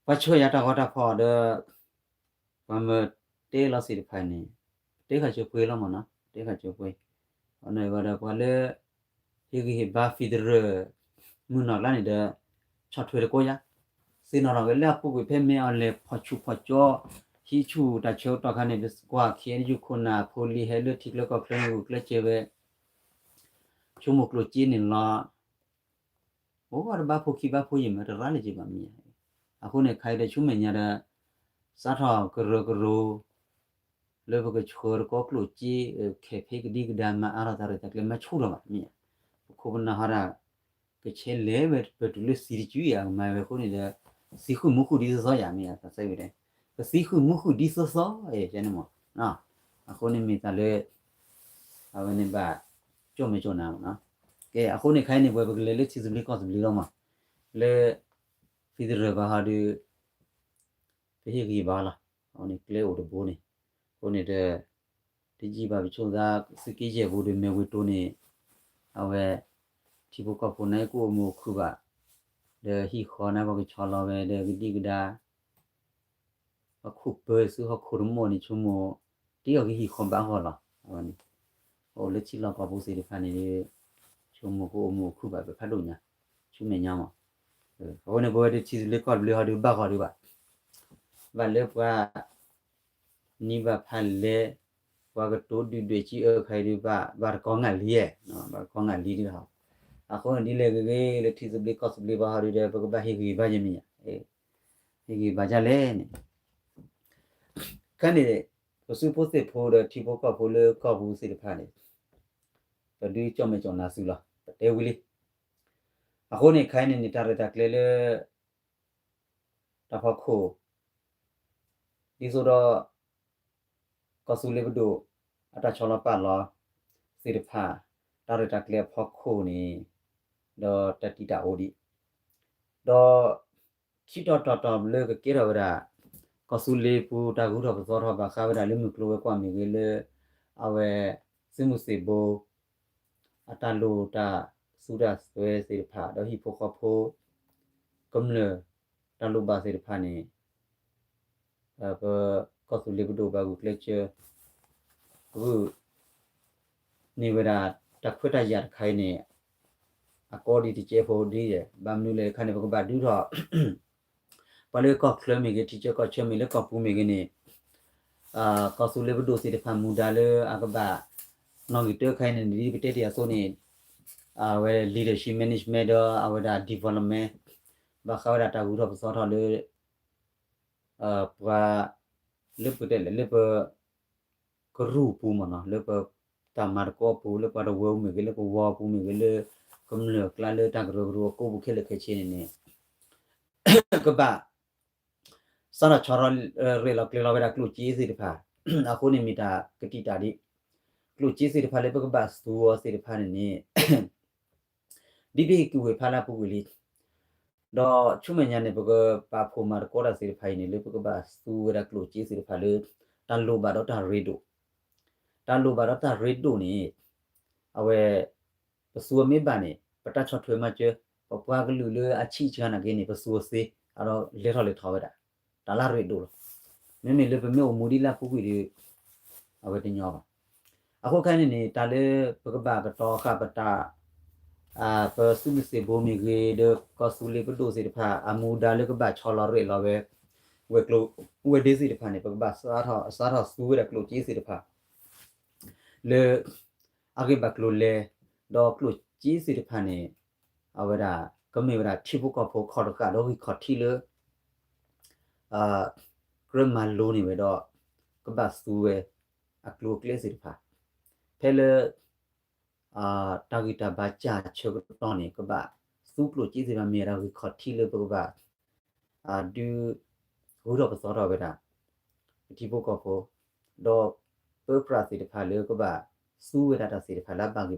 ပှၤဆှၢယၤတၢ်ဂီၤတၢ်ဖီၣ်ဒီး ပှၤမၢတဲလီၤသ့ၣ်တဖၣ်န့ၣ် ပတဲဃာ်ကၠိပှ့ၤလီၤမးနီၤ ပတဲဃာ်ကၠိပှ့ၤ အန့ၣ်ဝဲဒီးပှၤလၢ ဟ့ၣ်ဂံၢ်ဟ့ၣ်ဘါ federal မုၢ်နီၢ်ကျါန့ၣ်ဒီး ဆီၣ်ထွဲတကိးယၤ သ့ၣ်နီၣ်ထီၣ်က့ၤလၢအပူၤကွံာ်ဖဲမ့ၢ်အီၤလဲၤဖီၣ်ဆူၣ်ဖီၣ်ကၠီ ဟံးဆူၣ်တၢ်ဆၢကတီၢ်ခါန့ၣ် ပကွၢ် ခ့ၣ်အဲၣ်ယူၣ် ခိၣ်နၢ်ဖိလံၤဟဲလၢထံချၢကီၢ်ချၢန့ၣ် ဂုာ်ကျဲးစၢးဝဲ ဆိကမိၣ်ကျိၣ်စ့န့ၣ်လီၤ အိၣ်တဘၣ်ဖိခံဘၣ်ဖိယံာ်မး တရၣ်လၢၤက့ၤဘၣ်မ့ၢ်ဧါ. အဃိန့ၣ် ခဲအံၤဒီးဆူမဲာ်ညါဒီး စးထီၣ်ကရၢကရိ လၢပကဆှၢတကီကျိၣ်စ့ ခဲဖဲကဒံကဒါမၤအါထီၣ်တၢ်ရဲၣ်တၢ်ကျဲၤမၤဆူၣ်ထီၣ်ဘၣ်မ့ၢ်ဧါ. ပခိၣ်ပနၢ်ဟီဒၣ် ကဆဲးလဲၤဝဲပတုၤလၢသံတစုဧါ ကမၤဝဲအဃိန့ၣ်ဒီး သံဃုာ်မူဃုာ်ဒ်သိးသိးယၤမ့ၢ်ဧါ သးစဲဝဲဒၣ် ပသံဃုာ်မူဃုာ်ဒ်သိးသိး ကဲန့ၣ်မး အဃိန့ၣ်မ့ၢ်တၢ်လၢ အဝဲန့ၣ်ဘၣ် ကၠီၣ်မဲာ်ကၠီၣ်နါမးနီၤ. ကဲ အဃိန့ၣ် ခဲအံၤန့ၣ် ပဝဲပကလဲၤလၢထံသဘျ့ကီၢ်သဘျ့လီၤမး လၢ federal ဘၣ်ဟီဒီး ပဟ့ၣ်ဂံၢ်ဘါလီၤ. အဃိန့ၣ် ကျဲအိၣ်တဘိန့ၣ် အဃိန့ၣ်ဒီး တယံာ်ဘၣ်ပဆိသး သုးက့ယဲၢ်ပူၤဒီး မ့ၢ်ဝ့ၢ်တိၤန့ၣ် အဝဲ ထံဖိကီၢ်ဖိန့ၣ် ကအိၣ်မုာ်အိၣ်ခုၣ်ဘၣ် ဒီးဟံၣ်ဃီန့ၣ် ပှၤကဆီလီၤဝဲဒီးကဒံကဒါ ပှၤခိၣ်ပၢဆူဟီၣ်ခိၣ်တမီၢ်န့ၣ် ဆိကမိၣ် တ့အီၤကဟံၣ်ဃီဘၣ်ဂီၢ်လီၤ. အဝဲန့ၣ် ပအိၣ်လၢထံလီၢ်ကီၢ်ပူၤသ့ၣ်တဖၣ်န့ၣ် ဆိကမိၣ်ကအိၣ်မုာ်အိၣ်ခုၣ်ဘၣ်ပဖးဒိၣ်ညါ ဆူမဲာ်ညါမး. အဃိန့ၣ် ပဝဲဒၣ်ထံသဘျ့ကီၢ်သဘျ့ဟီဒီးဘၣ်ဂီၢ်ဒံးဘၣ် ဘၣ်လၢပှၤ နံၤဘၣ်ဖးလဲၢ်, ပှၤကတိၤဒုၣ်ဒွဲၣ်ကံအၢခါအံၤဒုးဘၣ် ဘၣ်တကီငၢ်လံ, ဘၣ်တကီငၢ်လံဒုးလီၤ. အဃိန့ၣ်ဒ်လဲၣ်ဂ့ၤဂ့ၤ လၢထံသဘျ့ကီၢ်သဘျ့ဘၣ်ဟီဒုးဒီး ပကဘၣ်ဟ့ၣ်ဂံၢ်ဘါယမံၤညါ, ဟ့ၣ်ဂံၢ်ဘါဒ်လဲၣ်န့ၣ် ခဲန့ၣ် ပစုဖိသ့ၣ်ဖိဒီးထံဖိကီၢ်ဖိလၢကီၢ်ပူၤသ့ၣ်တဖၣ်န့ၣ် ပဒုးကၠီၣ်မဲာ်ကၠီၣ်နါသုလီၤ, ပတဲဝံၤလံ. အဃိန့ၣ် ခဲအံၤန့ၣ်န့ၣ် တၢ်ရဲၣ်တၢ်ကျဲၤလၢ တၢ်ဖီခိၣ် ဒ်သိးဒီး ကီၢ်သူလ့ၤပဒိၣ် အတၢ်ဆီလီၤပာ်လီၤသ့ၣ်တဖၣ် တၢ်ရဲၣ်တၢ်ကျဲၤအဖီခိၣ်န့ၣ် ဒီးတၢ်တံာ်တာ်အိၣ်ဒံး ဒီး ခံတီၤတီၤတီၤလၢကကဲထီၣ်ဝဲဒၣ် ကီၢ်သူလ့ၤပူၤတၢ်ဂုၤထီၣ်ပသီထီၣ်ဘၣ်ဃးဝဲဒၣ်လၢမုၢ်ကျိၤဝဲၤကွာ်မ့ၢ်ဂ့ၤလၢ အဝဲ သုးမုၢ်သ့ၣ်ဘိ အတၢ်လိၣ်တၢ်သူတၢ်စွဲသ့ၣ်တဖၣ် ဒီးဟံၣ်ဖိဃီဖိ ကမျၢၢ်တၢ်လိၣ်ဘၣ်သ့ၣ်တဖၣ်န့ၣ် ပကီၢ်သူလ့ၤပဒိၣ်ဘၣ်ဂုာ်ကျဲးစၢး ဂုာ်န့ၢ်ဝဲဒၣ်တၢ်ခွဲးတၢ်ယာ်တခါအံၤန့ၣ် အကီဒံးတကဲးဖိဒ်လဲၣ် ဘၣ်မနုၤလဲၣ်တခါန့ၣ် ပကဘၣ်ဒုးထီၣ် ပှၤလၢကီၢ်ချၢမ့ၢ်ဂ့ၤ ထံဆၢကီၢ်ဆၢမ့ၢ်ဂ့ၤ လၢကီၢ်ပူၤမ့ၢ်ဂ့ၤန့ၣ် ကီၢ်သူလ့ၤပဒိၣ်သ့ၣ်တဖၣ်မူဒါလၢအကဘၣ် နီၣ်ဂံၢ်တၢခဲအံၤန့ၣ် ဒ်ပတဲတ့ၢ်အသိးန့ၣ် အဝဲ leadership management ဒီးအဝဲဒၣ် development ဘၣ်ဃးဝဲဒၣ်တၢ်ဂုၤထီၣ်ပသီထီၣ်လၢ ပှၤ လၢပတဲလဲၣ် လၢပ ကရူၢ်ပူၤမ့ၢ်နီၤ လၢပတၢ်မၤသကိးပူၤ လၢပှၤတဝၢပူၤမ့ၢ်ဂ့ၤ လၢပဝီပူၤမ့ၢ်ဂ့ၤ လၢကမျၢၢ်အကျါလၢတၢ်ကရၢကရိအကိးပူၤခဲလၢာ်ခဲဆ့န့ၣ်န့ၣ် ကဘၣ် စးထီၣ်ဆီထီၣ်ရဲၣ်လီၤကျဲၤလီၤဝဲဒၣ်ကျိၣ်စ့သ့ၣ်တဖၣ် အဃိန့ၣ်မ့ၢ်တၢ်ကတံာ်တာ်ဒံး ကျိၣ်စ့သ့ၣ်တဖၣ်လၢပကဘၣ်သူအီၤသ့ၣ်တဖၣ်န့ၣ်န့ၣ် ဒ်ပဟ့ၣ်ကူၣ်ဝဲဖးလၢအပူၤကွံာ်လံ ဒီးဆူမဲာ်ညါန့ၣ် ပကပာ်ဖှိၣ်မၤသကိးတၢ်သ့ၣ်တဖၣ်အံၤန့ၣ် လၢပကဘၣ်သူဝဲဒၣ်ကျိၣ်စ့သ့ၣ်တဖၣ်လၢ တၢ်လိၣ်ဘၣ်ဒီးတၢ်ရ့ဒိၣ် တၢ်လိၣ်ဘၣ်ဒီးတၢ်ရ့ဒိၣ်န့ၣ် အဝဲ ပသူအီၤမ့ၢ်ဘၣ်န့ၣ် ပတၢ်ဆီၣ်ထွဲမၤစၢၤ ပပှၤကလုာ်လၢအဆံးအစှၤနာ်က့န့ၣ် ပသူအီၤသ့ အဒီးလဲၤထီၣ်လဲၤထီဝဲဒၣ် တၢ်လၢအရ့ဒိၣ်လီၤ. မ့မ့ၢ်လၢပမ့ၢ်အိၣ်မူဒ်လၢအပူၤကွံာ်ဒီး အဝဲတညီဘၣ်. အဃိခဲအံၤန့ၣ်န့ၣ် တၢ်လၢပကဘၣ်ကတီၤဃာ်ပတၢ် ပသုးမုၢ်သ့ၣ်ဘိမ့ၢ်ဂ့ၤ ဒီးကီၢ်သူလ့ၤပဒိၣ်သ့ၣ်တဖၣ် အမူဒါလၢကဘၣ်ဆီလီၤရဲၣ်လီၤဝဲ ဝဲၤကျိၤဝဲၤဒ့သ့ၣ်တဖၣ်န့ၣ် ပကဘၣ်စးထီၣ် စးထီၣ်သူဝဲဒၣ်ကျိၣ်စ့သ့ၣ်တဖၣ် လၢ အဂ့ၢ်ဘၣ်ကျိၤလဲၤ ဒီးကျိၣ်စ့သ့ၣ်တဖၣ်န့ၣ် အဝဲဒၣ် ကမ့ၢ်ဝဲဒၣ်ထံဖိကီၢ်ဖိခီၣ်တဃာ်ဒီးဂံၢ်ခီၣ်ထံးလၢ ကြၢးမၤလိန့ၢ်ဝဲဒီး ကဘၣ်သူဝဲ အကျိၤအကျဲသ့ၣ်တဖၣ် ဖဲလၢ တၢ်ဂံၢ်တၢ်ဘါစၢ်ဆၢကတီၢ်န့ၣ် ကဘၣ်သူကျိၣ်စ့သ့ၣ်တဖၣ်မ့ၢ်ဝဲဒၣ်ဂံၢ်ခီၣ်ထံးလၢပကဘၣ် ဒုး ဂုၤထီၣ်ပသီထီၣ်ဝဲဒၣ် ပထံဖိကီၢ်ဖိ ဒီးပၢပြးသ့ၣ်တဖၣ်လၢကဘၣ်သူဝဲဒၣ်တၢ်သ့ၣ်တဖၣ်လၢအဘၣ်ဂ့ၢ်ဘၣ်ကျိၤ ဒီးတၢ်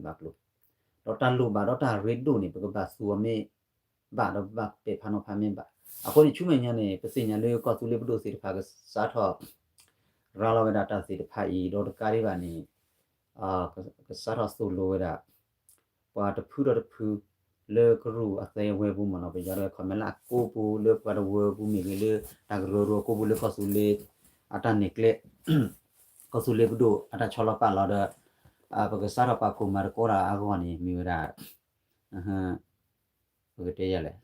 လိၣ်ဘၣ်ဒီးတၢ်ရ့ဒိၣ်န့ၣ် ပကဘၣ်သူအီၤမ့ၢ်ဘၣ်ဒီးပဘၣ်ပဲာ်ဖးနီၤဖးမ့ၢ်ဘၣ်. အဃိန့ၣ် ဆူမဲာ်ညါန့ၣ် ပသ့ၣ်ညါလၢကီၢ်သူလ့ၤပဒိၣ်သ့ၣ်တဖၣ်ကစးထီၣ် ရၤလီၤဝဲဒၣ်တၢ်သ့ၣ်တဖၣ်အံၤ ဒီးတကးဒံးဘၣ်န့ၣ် ကစးထီၣ်သိၣ်လိဝဲဒၣ် ပှၤတဖုဒီးတဖု လၢကရူၢ်အသဲဝဲပူၤမ့ၢ်နီၤ ပယီၤဒၣ်ဝဲ comment လၢအကိးပူၤ လၢပှၤတဝၢပူၤမ့ၢ်ဂ့ၤ လၢတၢ်ကရၢကရိအကိးပူၤလၢကီၢ်သူလ့ၤ အတၢ်နဲၣ်ကျဲ ကီၢ်သူလ့ၤပဒိၣ်အတၢ်ဆီလီၤပာ်လီၤဒီး ပကစးထီၣ်ပာ်ဖှိၣ်မၤသကိးတၢ်အဂီၢ်န့ၣ် မ့ၢ်ဝဲဒၣ် ပကတဲယၤလဲၣ်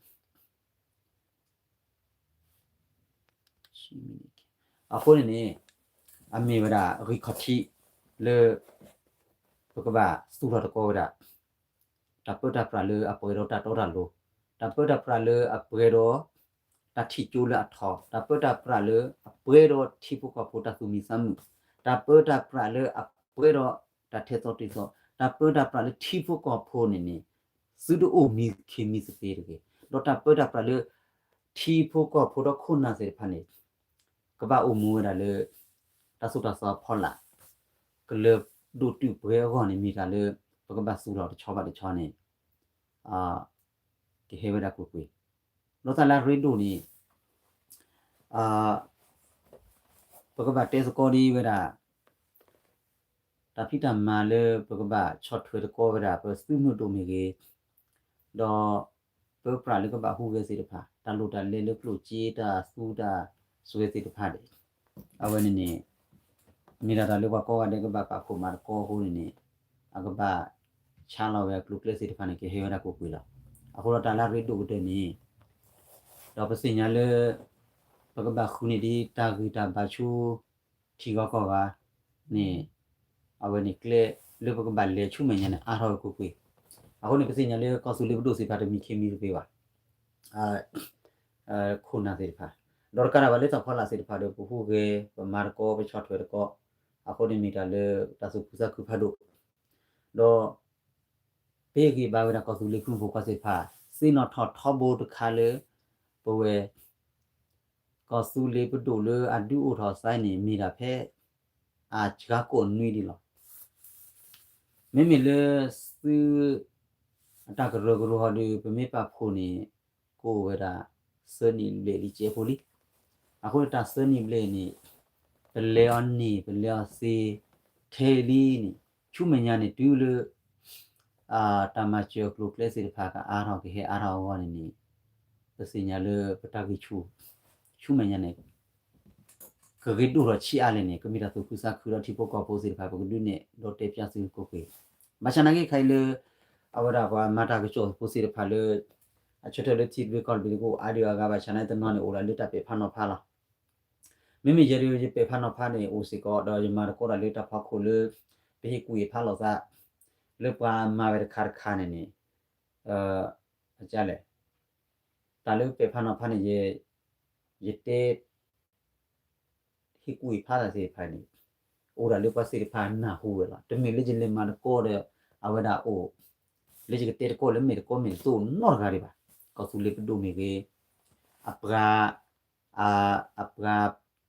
အဃိန့ၣ်န့ၣ် အမ့ၢ်ဝဲဒၣ်ဂံၢ်ခီၣ်ထံးလၢ ပကဘၣ်သူၣ်ထီၣ်သကိးဝဲဒၣ် တၢ်ပၢတၢ်ပြးလၢအပှဲၤဒီးတၢ်တီတၢ်လိၤ, တၢ်ပၢတၢ်ပြးလၢအပှဲၤဒီး တၢ်ထံၣ်ကၠိလၢအထီ, တၢ်ပၢတၢ်ပြးလၢအပှဲၤဒီးထံဖိကီၢ်ဖိတၢ်သူၣ်မံသးမုာ်, တၢ်ပၢတၢ်ပြးလၢအပှဲၤဒီးတၢ်ထဲသိးတုၤသိး, တၢ်ပၢတၢ်ပြးလၢထံဖိကီၢ်ဖိန့ၣ်န့ၣ် သုတအိၣ်မံခ့မံသပ့ၤတဂ့ၤ, ဒီးတၢ်ပၢတၢ်ပြးလၢ ထံဖိကီၢ်ဖိဒီးခိၣ်နၢ်သ့ၣ်တဖၣ်န့ၣ် ကဘၣ်အိၣ်မူဝဲဒၣ်လၢ တၢ်သိၣ်တၢ်သီအဖီလာ် ကလၢာ်ဒိၣ်တုာ်ပှဲၤအဂီၢ်န့ၣ် မ့ၢ်တၢ်လၢ ပကဘၣ်သူၣ်ထီၣ်တဆီဘၣ်တဆီန့ၣ် ကဟဲဝဲဒၣ်ကွ့ၢ်ကွ့ၢ်, ဒီးတၢ်လၢအရ့ဒိၣ်န့ၣ် ပကဘၣ်တဲသကိးဒ်ဝဲဒၣ် တၢ်ဖံးတၢ်မၤလၢပကဘၣ်ဆီၣ်ထွဲသကိးဝဲဒၣ် ပသုးမုၢ်ဒိၣ်မ့ၢ်ဂ့ၤ, ဒီး ပၢပြးလၢကဘၣ်ဟူးဂဲၤသ့ၣ်တဖၣ် တၢ်လိၣ်တၢ်လဲၤလၢကျိၣ်စ့တၢ်သူတၢ်စွဲသ့ၣ်တဖၣ်န့ၣ် အဝဲန့ၣ်န့ၣ် မ့ၢ်ဒၣ်တၢ်လၢပှၤကိးဂၤဒဲးကဘၣ်ပာ်ဖှိၣ်မၤသကိးအဃိန့ၣ်န့ၣ် အကဘၣ်ဆါလီၤဝဲအကျိၤအကျဲသ့ၣ်တဖၣ်န့ၣ် ကဟဲဝဲဒၣ်ကွ့ၢ်ကွ့ၢ်လီၤ. အဃိဒီးတၢ်လၢအရ့ဒိၣ်ကတၢၢ်န့ၣ် ဒီးပသ့ၣ်ညါလၢ ပ ပကဘၣ်ဃုန့ၢ်ဒ်တၢ်ဂံၢ်တၢ်ဘါဆူ ထံဂၤကီၢ်ဂၤန့ၣ် အဝဲန့ၣ်ကျဲလၢပကဘၣ်လဲၤဆူမဲာ်ညါန့ၣ် အါထီၣ်ဝဲကွ့ၢ်ကွ့ၢ်. အဃိန့ၣ် ပသ့ၣ်ညါလၢကီၢ်သူလ့ၤပဒိၣ်သ့ၣ်တဖၣ်တမံၤခံမံၤတဂ့ၤဘၣ် ခိၣ်နၢ်သ့ၣ်တဖၣ်, ဒီးတကးဒံးဘၣ်လၢတၢ်ဖီလာ်သ့ၣ်တဖၣ်ဒီး ပဟူးဂဲၤ ပမၤသကိး ပဆီၣ်ထွဲသကိး, အဃိန့ၣ်မ့ၢ်တၢ်လၢတၢ်သူၣ်ခုသးခုဖးဒိၣ်, ဒီး ပဟ့ၣ်ဂံၢ်ဘါဝဲဒၣ်ကီၢ်သူလ့ၤဖိမုၣ်ဖိခွါသ့ၣ်တဖၣ် သ့ၣ်နီၣ်ထီၣ်ထီဘိတခါလၢ ပဝဲ ကီၢ်သူလ့ၤပဒိၣ်လၢအဒုးအိၣ်ထီၣ်အသးန့ၣ် မ့ၢ်ဒၣ်ဖဲ အစှၤကိးနွံဒံးလီၤ. မ့မ့ၢ်လၢသု အတၢ်ကရၢကရိဟီဒီး ပမ့ၢ်ပာ်ဖှိၣ်န့ၣ် ကအိၣ်ဝဲဒၣ် သၢနံၣ်ဘျဲၣ်လံကဲဖိလံ. အဃိတၢ်သၢနံၣ်ဘျဲၣ်န့ၣ် ပလဲၤအီၤန့ၢ် ပလဲၤအီၤသ့ ထဲအံၤလံန့ၣ် ဆူမဲာ်ညါန့ၣ် တုၤလၢ တၢ်မၤစၢၤအကျိၤအကျဲသ့ၣ်တဖၣ် ကအါထီၣ်ကဟဲအါထီၣ်အဂီၢ်န့ၣ်န့ၣ် ပသ့ၣ်ညါလၢပတၢ်ဂံၢ်ဆူၣ် ဆူမဲာ်ညါန့ၣ် ကဂ့ၤဒိၣ်ထီၣ်ဆံးအါလဲၣ်န့ၣ် ကမ့ၢ်တၢ်သူၣ်ခုသးခုဒီးထံဖိကီၢ်ဖိသ့ၣ်တဖၣ် ပကဒုးနဲၣ်ဒီးတဲပၠးသုကွ့ၢ်ကွ့ၢ်. ဘၣ်ဆၣ်နာ်က့ခဲအံၤလၢ အဝဲဒၣ်ပှၤမၤတၢ်ကစီၣ်ဖိသ့ၣ်တဖၣ်လၢ အဆၢထၢၣ်လၢထံသဘျ့ကီၢ်သဘျ့ကအိၣ်အါဒံးအါဂၤ ဘၣ်ဆၣ်နာ်က့တနီၤန့ၣ် အိၣ်ဒၣ်လၢတၢ်ပဲာ်ဖးနီၤဖးလီၤ. မ့မ့ၢ်ယဲဒၣ် ယပဲာ်ဖးနီၤဖးန့ၣ် အိၣ်စ့ၢ်ကီး ဒီးယမၤသကိးတၢ်လၢတၢ်ဖီခိၣ်လၢ ပဟ့ၣ်ကူၣ်ဟ့ၣ်ဖးလိာ်သး လၢပှၤမၤဝဲတခါတခါန့ၣ်န့ၣ် အကလဲၣ် တၢ်လၢပဲာ်ဖးနီၤဖးန့ၣ် ယတဲ ဟ့ၣ်ကူၣ်ဟ့ၣ်ဖးတၢ်သ့ၣ်တဖၣ်န့ၣ် အိၣ်ဒၣ်လၢပှၤသ့ၣ်တဖၣ်နၢ်ဟူဝဲလီၤ. တမ့ၢ်လၢယလဲၤမၤသကိးဒီး အဝဲဒၣ်အိၣ် လၢယကတဲသကိးလၢမ့ၢ်သကိးမ့ၢ်တသိးနီတဂၤဒံးဘၣ်. ကီၢ်သူလ့ၤပဒိၣ်မ့ၢ်ဂ့ၤ, အပှၤ အပှၤ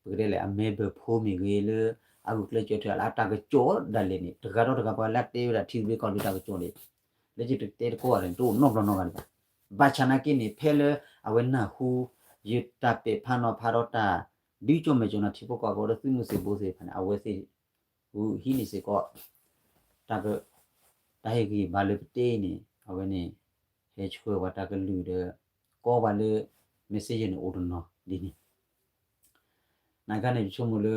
ပကတဲလဲၣ် အမဲဘၢၣ်ဖိမ့ၢ်ဂ့ၤ လၢအဂုာ်ကျဲးစၢးထၢၣ်လၢအတၢ်ကစီၣ်ဒၣ်လဲာ်န့ၣ် တဂၤဒီးတဂၤ ပှၤလၢအတဲဝဲဒၣ်ထံသဘျ့ကီၢ်သဘျ့တၢ်ကစီၣ်န့ၣ် လၢယတတဲသကိးဘၣ်န့ၣ် တအိၣ်နီတဘျီနီတဂၤဒံးဘၣ်. ဘၣ်ဆၣ်နာ်က့န့ၣ် ဖဲလၢအဝဲနၢ်ဟူ ယတၢ်ပဲာ်ဖးနီၤဖးဒီးတၢ် ဒုးကၠီၣ်မဲာ်ကၠီၣ်နၤထံဖိကီၢ်ဖိဒီးသုးမုၢ်သံၣ်ဘိသ့ၣ်တဖၣ်န့ၣ် အဝဲသ့ၣ် ဂုာ်ဟံးန့ၢ်စ့ၢ်ကီး တၢ်ဟ့ၣ်ဂံၢ်ဘါလၢပတဲအံၤန့ၣ် အဝဲန့ၣ် ဟဲဆှၢပှၤတၢ်ကလုၢ်ဒီး ကိးပှၤလၢ messenger န့ၣ်အိၣ်တနီၤဒ်န့ၣ် နာ်က့န့ၣ် ယဆိကမိၣ်လၢ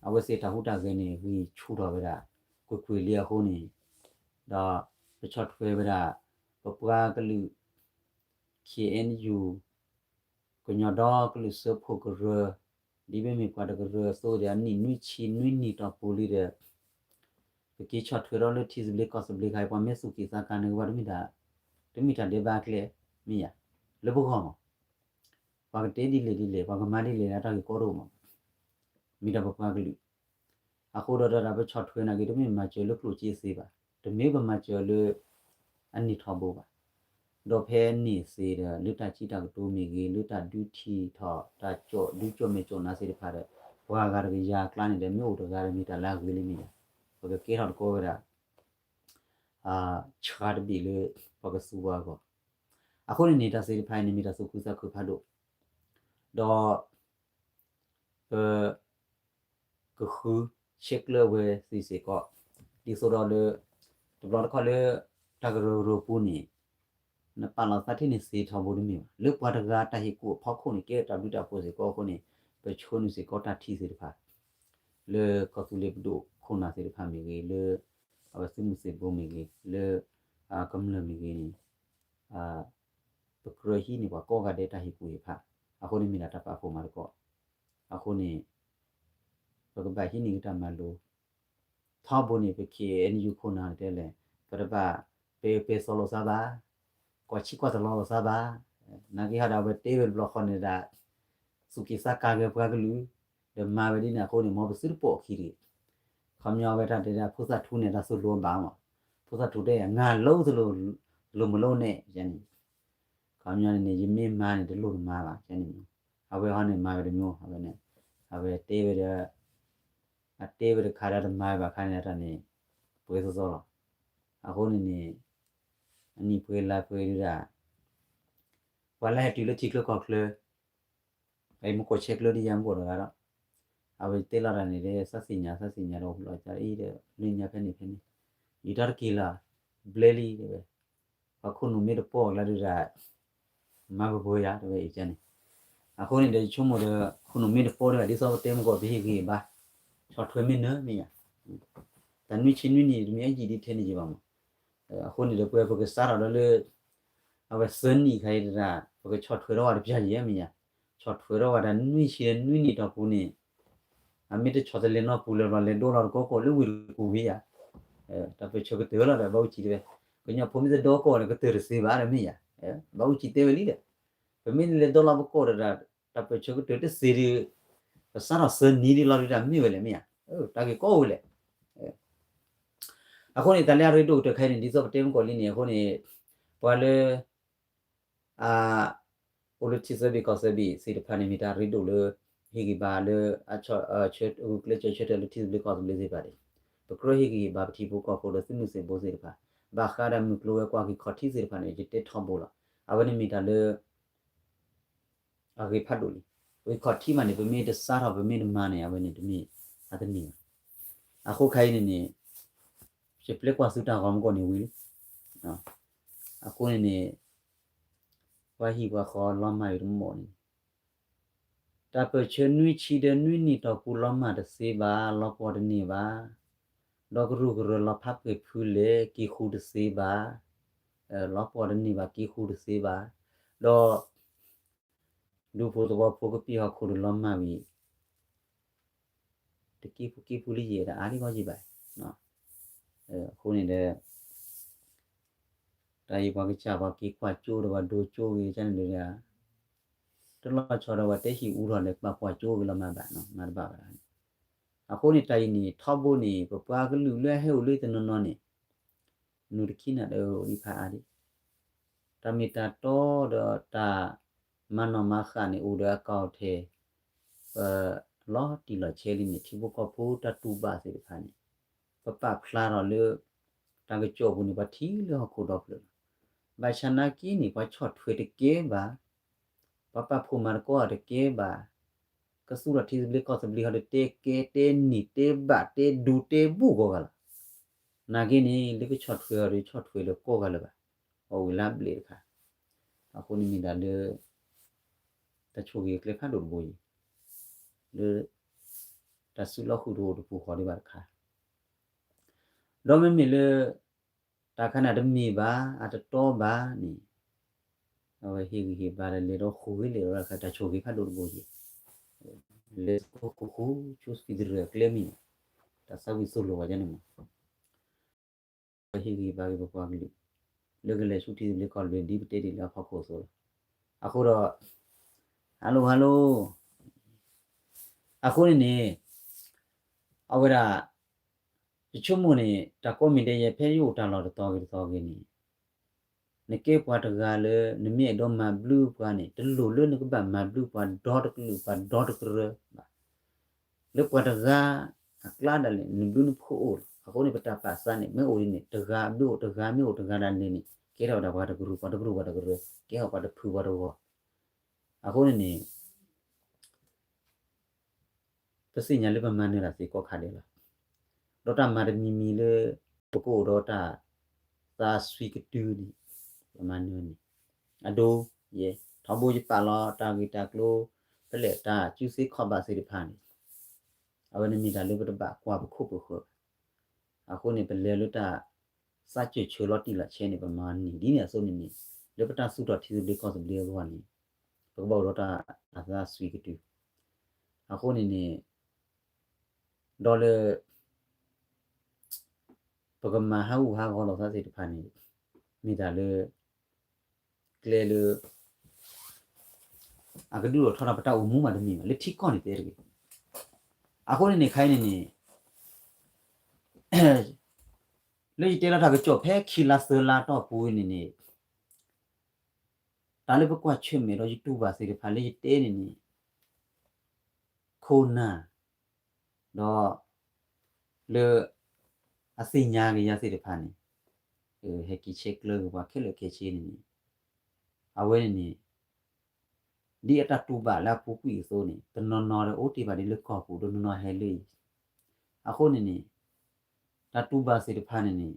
အဝဲသ့ၣ်တၢ်ဟူးတၢ်ဂဲၤန့ၣ် ဂံၢ်ဆူၣ်ထီၣ်ဝဲဒၣ် ကွ့ၢ်ကွ့ၢ်လံအဃိန့ၣ် ဒီးပဆီၣ်ထွဲဝဲဒၣ် ပပှၤကလုာ် KNU ကညီဒီကလုာ်စၢဖှိၣ်ကရၢ ဒ်ပမ့ၢ်ပှၤတကရၢအသိးဒီး အနံၣ်နွံဆံနွံနံၣ်တီၢ်ပူၤလံဒီး ပက့ၤဆီၣ်ထွဲဒီးလၢထံသဘျ့ကီၢ်သဘျ့ခါအံၤ ပှၤမ့ၢ်သူၣ်က့ၣ်သးကါန့ၣ် ကဘၣ်တမ့ၢ်တၢ် တမ့ၢ်တၢ်ဒဲးဘးအကျဲ မ့ၢ်ယၤ လၢပဂီၢ်မး ပှၤကတဲဒ်လဲၣ်ဒ်လဲၣ် ပှၤကမၤဒ်လဲၣ်လၢတၢ်ဂ့ၢ်ကီတအိၣ်မး မ့ၢ်ဒၣ်ပပှၤကလုာ် အဃိဒီးတၢ်ပဆီၣ်ထွဲနာ်က့ တမ့ၢ်မၤစၢၤလၢကျိၣ်စ့သ့ဘၣ်, တမ့ၢ်ပမၤစၢၤလၢ အနံၣ်ထီဘိဘၣ်, ဒီးဖဲန့ၣ်သ့ဒီး လၢတၢ်စံးတၢ်ကတိၤမ့ၢ်ဂ့ၤ, လၢတၢ်ဒုးထံၣ်ထီၣ် တၢ်ကၠီၣ်ဒုးကၠီၣ်မဲာ်ကၠီၣ်နါသ့ၣ်တဖၣ်ဒီး ပှၤဂၤတကယၤအကျါန့ၣ်ဒီး မ့ၢ်အိၣ်တဂၤဒီးမ့ၢ်တၢ်လၢအဂ့ၤလံမ့ၢ်ယၤ, ပကကဲထီၣ်တကိးဝဲဒၣ် ဆှါတဘ့ၣ်လၢ ပှၤကသူဝဲအဂီၢ်, အဃိန့ၣ်န့ၣ် တၢ်သ့ၣ်တဖၣ်အံၤန့ၣ် မ့ၢ်တၢ်သူၣ်ခုသးခုဖးဒိၣ်, ဒီး ပ ကဃုဆဲးကျၢဝဲသ့စ့ၢ်ကီး, ဒ်သိးဒီးလၢ တဘျီတခီၣ်လၢ တၢ်ကရၢကရိပူၤန့ၣ် နပာ်လီၤသးထဲန့ၣ်သ့ထီဘိတမ့ၢ်ဘၣ်, လၢပှၤတဂၤတၢ်ဟ့ၣ်ကူၣ်အဖီခိၣ်န့ၣ် ကဲတၢ်ဘျုးတၢ်ဖှိၣ်စ့ၢ်ကီးအဃိန့ၣ် ပဆှၢန့ၢ်စ့ၢ်ကီးတၢ်ထံၣ်သ့ၣ်တဖၣ် လၢကီၢ်သူလ့ၤပဒိၣ်ခိၣ်နၢ်သ့ၣ်တဖၣ်မ့ၢ်ဂ့ၤ, လၢ အဝဲသုးမုၢ်သံၣ်ဘိမ့ၢ်ဂ့ၤ, လၢ ကမျၢၢ်မ့ၢ်ဂ့ၤန့ၣ် ပကြၢးဟံးန့ၢ်ပှၤကိးဂၤဒဲးတၢ်ဟ့ၣ်ကူၣ်ဟ့ၣ်ဖး, အဃိန့ၣ်မ့ၢ်ဒၣ်တၢ်ပာ်ဖှိၣ်မၤသကိး, အဃိန့ၣ် ပကဘၣ်ဟံးန့ၢ်က့ၤတၢ်မၤလိ ထီဘိန့ၣ် ပ ခ့ၣ်အဲၣ်ယူၣ် ခိၣ်နၢ်တဲလဲၣ်, ပတဘၣ် ပဲပဲစီလိာ်သးဘၣ်, ကွၢ်ဆံကွၢ်သလိာ်လိာ်သးဘၣ်, နာ်က့ဟီဒီး အဝဲတဲဝဲတဘျီဃီန့ၣ်ဒၣ် သူၣ်က့ၣ်သးကါဂ့ၤပှၤကလုာ်, ဒီးမၤဝဲဒ်န့ၣ်အဃိန့ၣ် မ်ပသုတပိာ်အခံတဂ့ၤ, ခီပညီဝဲတၢ်တဲဒၣ် ဖိသၣ်ထူန့ၣ် တၢ်သိၣ်လိအဘၣ်မး, ဖိသၣ်ထူတဲ ငါလိၣ်သလိၣ်လိၣ်မလိၣ်န့ၣ်န့ၣ်, ခီပညီန့ၣ်န့ၣ် ယမ့ၢ်မၤန့ၣ် တလိၣ်တမၤဘၣ်န့ၣ်, အဝဲဟီန့ၣ်မၤဝဲတမံၤ အဝဲန့ၣ်, အဝဲတဲဝဲဒီး အတဲဝဲတခါဒီးတမၤဝဲဘၣ်ခါန့ၣ် တၢ်န့ၣ် ပှဲၤသီသီလီၤ, အဃိန့ၣ်န့ၣ် အနံၣ်ပှဲၤလါပှဲၤဒုဒၣ် ပှၤလၢဟဲတုၤလၢထံချၢကီၢ်ချၢ အံၤမ့ၢ်ကိးဆဲးကျၢဒ်ယၤမ့ၢ်ကိးတဂၤဒီး အဝဲတဲလီၤတၢ်န့ၣ်ဒီး သးသ့ၣ်ညါ သးသ့ၣ်ညါဒီး လီၤကဒီးအံၤဒီး လၢညါဖဲန့ၣ်ဖဲန့ၣ် ယံာ်ထီၣ်တက့ၢ်လီၤ, ဘျဲလံတဲဝဲ, ပှၤခိၣ်နူာ်မ့ၢ်တပီၢ်လၢဒုဒၣ် မၤပှဲၤပှဲၤယၤတဲဝဲအံၤန့ၣ်, အဃိန့ၣ်ဒီး ယဆိကမိၣ်ဒီး ခိၣ်နူာ်မ့ၢ်တပီၢ်တဲဝဲ ဒ်သိးပတဲမ့ၢ်ကိးပဟ့ၣ်ဂံၢ်ဘါ ဆီၣ်ထွဲမ့ၢ်နၢၤမ့ၢ်ယၤ တၢ်နွံဆံနွံနံၣ် တမ့ၢ်အယံာ်ဒ်ထဲန့ၣ်ယံာ်ဘၣ်မး, အဃိန့ၣ်ဒီး ပဝဲပကစးထီၣ်ဒီးလၢ အဝဲသၢနံၣ်ခါအံၤတဒၣ် ပကဆီၣ်ထွဲထီၣ်ဝဲတပျၢ်ယံာ်မ့ၢ်ယၤ, ဆီၣ်ထွဲထီၣ်ဝဲဒၣ်နွံဆံဒီးနွံနံၣ်တီၢ်ပူၤန့ၣ်, အမ့ၢ်တဆီၣ်တလဲၤနီၢ်ပူၤလၢၤဘျီ လဲၤဒိလီၤတကိးကိးလၢဝ့ၢ်တကူၣ်ဝံၤယၤ, တၢ်ပၢၢ်ဆၢကတၢၢ်လီၤဒီး ဘၣ်အူကၠံတဲဝဲ, ကညီဖိမ့ၢ်တဒိကိးန့ၣ် ကတၢၢ်တသ့ဘၣ်ဒီးမ့ၢ်ယၤ, ဘၣ်အူကၠံတဲဝဲလံဒီး, ပမ့ၢ်လဲၤဒိလီၤပကိးဒီး တၢ်ပၢၢ်ဆၢကတၢၢ်တသ့ဒီး ပစးထီၣ်ဆၢနံၤဒ်လီၤဒုးတၢ်မ့ၢ်ဝဲလဲၣ်မ့ၢ်ယၤ, တၢ်ဂ့ၢ်ကီအိၣ်ဝဲလဲၣ်. အဃိန့ၣ် တၢ်လၢအရ့ဒိၣ်ကတၢၢ်ခဲအံၤန့ၣ် ဒ်သိးပတဲမုၢ်ကီၢ်လံန့ၣ် အဃိန့ၣ် ပှၤလၢ အ အိၣ်လၢထံသဘျ့ကီၢ်သဘျ့သ့ၣ်တဖၣ်န့ၣ် မ့ၢ်တၢ်ရ့ဒိၣ်လၢ ဟ့ၣ်ဂံၢ်ဘါလၢ အဂုာ်ကျဲးစၢးဆၢထၢၣ်လၢထံသဘျ့ကီၢ်သဘျ့သ့ၣ်တဖၣ်န့ၣ်, ပကြၢးဟ့ၣ်ဂံၢ်ဟ့ၣ်ဘါပထံဖိကီၢ်ဖိဒီးသုးမုၢ်သံၣ်ဘိသ့ၣ်တဖၣ်, ဘၣ်ဃးဒီးမုၢ်ကျိၤဝဲၤကွာ်ဂံၢ်ခီၣ်ထံးသ့ၣ်တဖၣ်န့ၣ် ယတဲထီဘိလီၤ. အဝဲန့ၣ်မ့ၢ်တၢ်လၢ အဂ့ၤဖးဒိၣ်လံ. ဂံၢ်ခီၣ်ထံးမးန့ၣ် ပမ့ၢ်တစးထီၣ်ပမ့ၢ်တမၤန့ၣ် အဝဲန့ၣ်တမ့ၢ်အတန့ၢ်ဘၣ်. အဃိခဲအံၤန့ၣ်န့ၣ် ယပျဲကွၢ်သုတၢ်ဂီၤမူကီၢ်န့ၣ်ဝံၤလံ. အဃိန့ၣ်န့ၣ် ပှၤဟံၣ်ပှၤဃီလီၤမၢ်အံၤတမီၢ်န့ၣ် တၢ်ပၢၢ်ဆၢနွံဆံဒီးနွံနံၣ်တီၢ်ပူၤလီၤမၢ်တသ့ဘၣ်, လီၤပှီၢ်တန့ၢ်ဘၣ်. ဒီးကရူၢ်ကရၢလီၤဖးပှဲၤဖုလဲၣ် က့ၤဃူတသ့ဘၣ်, လီၤပှီၢ်တန့ၢ်ဘၣ် က့ၤဃူတသ့ဘၣ်. ဒီး ဒူဖိသဝီဖိကပံာ်ဟီၣ်ခိၣ်ဒီးလီၤမၢ်ဝံၤ တက့ၤဖူက့ၤဖူလံယဲၢ်ဒီးအါဒံကီယံာ်ဘၣ်. အဃိန့ၣ်ဒီး တၢ်အံၤပှၤကစၢ်ပှၤက့ၤကွၢ်ကၠိဒီးပှၤဒိကၠိဂ့ၤကန့ၣ်ဒီး တလီၤဆီဒီးပှၤတဲဟံၣ်အူထီၣ်ဒီးပှၤကွၢ်ကၠိဂ့ၤလီၤမၢ်ဘၣ်, မၤတဘၣ်ဘၣ်. အဃိန့ၣ် တၢ်အံၤန့ၣ် ထီဘိန့ၣ် ပပှၤကလုာ်လၢအဟဲအိၣ်လၢတနီၤနီၤန့ၣ် နုာ်တခံနၤဒီးအိၣ်ဒံးဖးအါဒံး, တၢ်မ့ၢ်တၢ်တီဒီးတၢ်မၤနီၣ်မၤဃာ်န့ၣ် အိၣ်ဒီးအကီၢ်ထဲ ပလီၤတံၢ်လီၤဆဲးလံန့ၣ် ထံဖိကီၢ်ဖိတၢ်တူၢ်ဘၣ်သ့ၣ်တဖၣ်န့ၣ် ပပာ်ဖျါထီၣ်လၢ တၢ်ကစီၣ်ပူၤန့ၣ် ပှၤထံၣ်လၢဟီၣ်ခိၣ်ဒီဖျၢၣ်လီၤ. ဘၣ်ဆၣ်နာ်က့န့ၣ် ပှၤဆီၣ်ထွဲတကဲဘၣ်, ပှၤပာ်ဖှိၣ်မၤသကိးအီၤတကဲဘၣ်, ကသူၣ်ထီၣ်ထံသဘျ့ကီၢ်သဘျ့ဟီဒီး တဲကဲတဲနံၤတဲဘၣ်တဲဒူတဲဘူၣ်ကိးဂၤလီၤ. နာ်က့န့ၣ် လၢကဆီၣ်ထွဲအီၤဒီး ဆီၣ်ထွဲလၢကိးဂၤလၢၤဘၣ်, အီၣ်ဝံၤလၢအဘျဲၣ်တခါ. အဃိန့ၣ်မ့ၢ်ဒၣ်လၢ တၢ်ဆိၣ်ဂ့ၤအကျဲဖးဒိၣ်တဘိအံၤ လၢ တၢ်စုလီၢ်ဃုာ်တအိၣ်တပူၤဃီဒံးဘၣ်တခါ, ဒီးမ့မ့ၢ်လၢ တၢ်ခါန့ၣ်တမ့ၢ်ဘၣ် အတတီဘၣ်န့ၣ် အဝဲဟ့ၣ်ဂံၢ်ဟ့ၣ်ဘါဒီးလဲၤဒီးဃိးဂ့ၤလဲၤဒီးတခါ တၢ်ဆိၣ်ဂ့ၤဖးဒိၣ်တဘိအံၤ လဲၤဃိးဃိး ဆိစံးတရၢၣ်အကျဲမ့ၢ်န့ၣ် တၢ်သးဝံၣ်သိၣ်လိဝဲဒၣ်န့ၣ်မး ပဟ့ၣ်ဂံၢ်ဘါက့ၤပပှၤကလုာ် လၢကလဲၤဆူထံသဘျ့ကီၢ်သဘျ့ဒ်ပတဲတ့ၢ်လၢအဖီခိၣ်အသိးလီၤ. အဃိဒီး hello hello အဃိန့ၣ်န့ၣ် အဝဲဒၣ် ယဆိကမိၣ်န့ၣ် တၢ်ကိးမံၤဒဲးယဲ ဖဲယအိၣ်တၢ်လီၢ်တသီဂ့ၤတသီဂ့ၤန့ၣ် နကဲပှၤတဂၤလၢ နမ့ၢ်အဲၣ်ဒိးမၤဘျုးပှၤန့ၣ် တလိၣ်လၢနကဘၣ်မၤဘျုးပှၤဒီတကလုာ်ပှၤဒီတကရၢဘၣ်. လၢပှၤတဂၤအကျါဒၣ်လဲာ် နဘျုးနဖှိၣ်အိၣ်လီၤ. အဃိန့ၣ် ပတၢ်ပာ်သးန့ၣ် မ့ၢ်အိၣ်ဒ်န့ၣ် တဂၤဘျုးအိၣ်တဂၤ မ့ၢ်အိၣ်တဂၤဒၣ်လဲာ်န့ၣ် ကဲထီၣ်ဝဲဒၣ်ပှၤတကရူၢ် ပှၤတကရူၢ်ပှၤတကရၢ ကဲထီၣ်ပှၤတဖုပှၤတဂီၢ်. အဃိန့ၣ်န့ၣ် ပသ့ၣ်ညါလၢပမၤနၢၤတၢ်သ့ကိးခါဒဲးလီၤ. ဒီးတၢ်မၤတမံၤမံၤလၢ ပကအိၣ်ဒီးတၢ်သးစွံကတုၤန့ၣ် ပမၤနၢၤန့ၣ် အဒိ ယဲ ထီဘိယပာ်လီၤတၢ်ဂ့ၢ်တၢ်ကျိၤ ဖဲလဲၣ်တၢ်စုသ့ခီၣ်ဘၣ်သ့ၣ်တဖၣ်န့ၣ် အဝဲန့ၣ်မ့ၢ်တၢ်လၢပတဘၣ်ကွၢ်ပခိၣ်ပဃၢၤဘၣ်. အဃိန့ၣ် ပလဲၤလၢတၢ်သးစၢၢ်ဆၢလီၤတံၢ်လီၤဆဲးန့ၣ် ပမၤနၢၤဒ်န့ၣ်အသိးန့ၣ်န့ၣ် လၢပတၢ်သူၣ်ထီၣ်ထံသဘျ့ကီၢ်သဘျ့အဂီၢ်န့ၣ် ပကဘၣ်အိၣ်ဒီးတၢ်သးစွံကတုၤ အဃိန့ၣ်န့ၣ် ဒီးလၢ ပကမၤဟးဂူာ်ဟးဂီၤလိာ်သးသ့ၣ်တဖၣ်န့ၣ် မ့ၢ်တၢ်လၢ ကျဲလၢ အကဒုးအိၣ်ထီၣ်ဒီးပတၢ်အိၣ်မူမးတမ့ၢ်ဘၣ် လၢထံကီၢ်န့ၣ်တဲတဂ့ၤ. အဃိန့ၣ်န့ၣ် ခဲအံၤန့ၣ်န့ၣ် လၢယတဲလီၤတၢ်ကစီၣ်ဖဲခံလါသၢလါတီၢ်ပူၤန့ၣ်န့ၣ် တၢ်လၢပကွၢ်ဆၢၣ်မဲာ်ဒီးယတူၢ်ဘၣ်သ့ၣ်တဖၣ်လၢယတဲန့ၣ်န့ၣ် ခိၣ်နၢ် ဒီး လၢ အသ့ၣ်ညါက့ၤယၤသ့ၣ်တဖၣ်န့ၣ် ဟဲက့ၤဆဲးကျၢက့ၤပှၤခဲလၢာ်ခဲဆ့န့ၣ်န့ၣ် အဝဲန့ၣ်န့ၣ် ဒ်အတၢ်တူၢ်ဘၣ်လၢအပူၤကွံာ်အသိးန့ၣ် တနီၤနီၤဒီးအိၣ်တ့ၢ်ဘၣ်ဒ်လၢကီၢ်ပူၤ တနီၤနီၤဟဲလၢအံၤ အဃိန့ၣ်န့ၣ် တၢ်တူၢ်ဘၣ်သ့ၣ်တဖၣ်န့ၣ်န့ၣ်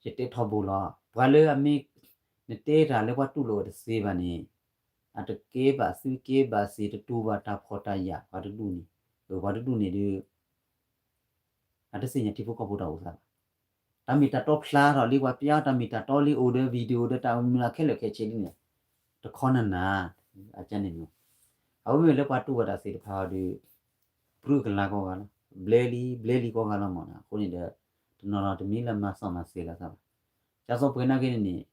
ယတဲထီဘိလီၤ. ပှၤလၢအမ့ၢ် နတဲတၢ်လၢပှၤတူၢ်လိာ်အီၤတသ့ဘၣ်န့ၣ် အတကဲဘၣ်သုကဲဘၣ်စ့ တတူၢ်ဘၣ်တၢ်ဖှီၣ်တၢ်ယာ် ပှၤတဒူၣ်န့ၣ် ပှၤတဒူၣ်န့ၣ်ဒီး အတသ့ၣ်ညါထံဖိကီၢ်ဖိတၢ်အိၣ်သးဘၣ်. တၢ်မ့ၢ်တၢ်တီဖျါထီၣ်လံ ပှၤပျါတၢ်မ့ၢ်တၢ်တီလံ အိၣ်ဒီး video ဒီးတၢ်မနုၤခဲလၢာ်ခဲဆ့လံန့ၣ် တခီနၤနၤ အကန့ၣ်မ့ၢ် အဝဲမ့ၢ်လၢပှၤတူၢ်ဘၣ်တၢ်သ့ၣ်တဖၣ်အီၤဒီး ပြူၢ်ကလါကိးဂၤလီၤ, ဘျဲလံ ဘျဲလံကိးဂၤလီၤမးနီၤ. အဃိန့ၣ်ဒီး တနီၤနီၤတမ့ၢ်လၢမၤစီၣ်မၤစဲးလၢၤသးဘၣ်. ကၠၢ်စီပှဲၤနာ်က့န့ၣ်န့ၣ်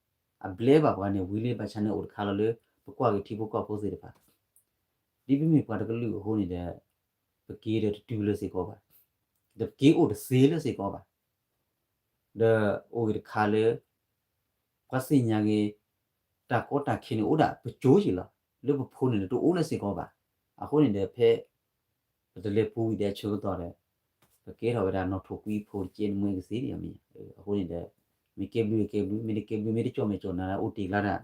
အဘျဲဘၣ်ပှၤန့ၣ် ဝံၤလံဘၣ်ဆၣ်န့ၣ်အိၣ်တခါလီၤလၢ ပကွၢ်က့ၤထံဖိကီၢ်ဖိသ့ၣ်တဖၣ် ဒ်ပမ့ၢ်ပှၤတကလုာ်အဃိန့ၣ်ဒီး ပက့ၤဒီးတတုၤလၢၤစ့ၢ်ကီးဘၣ်, ဒီးပက့ၤအိၣ်တသ့လၢၤစ့ၢ်ကီးဘၣ်. ဒီးအိၣ်ဂ့ၤတခါလၢ ပှၤသ့ၣ်ညါက့ၤ တၢ်ကီတၢ်ခဲန့ၣ်အိၣ်ဒၣ်ပစိၤက့ၤလီၤ, လၢပဖိန့ၣ်တအိၣ်လၢၤစ့ၢ်ကီးဘၣ်. အဃိန့ၣ်ဒီးဖဲ ပတလဲၤပူၤဝံၤဒီးအဆၢကတီၢ်ဒီး ပကဲထီၣ်ဝဲဒၣ်နီၣ်ထိၣ်ကွံဖိတကဲန့ၣ်မ့ၢ်ကသ့ဒ်အမ့ၢ်. အဃိန့ၣ်ဒီး မ့ၢ်ကဲဘျုးကဲဘျုး, မ့ၢ်တကဲဘျုး မ့ၢ်တကၠီၣ်မဲာ်ကၠီၣ်နါလၢအိၣ်တ့ၢ်လီၤဒၣ်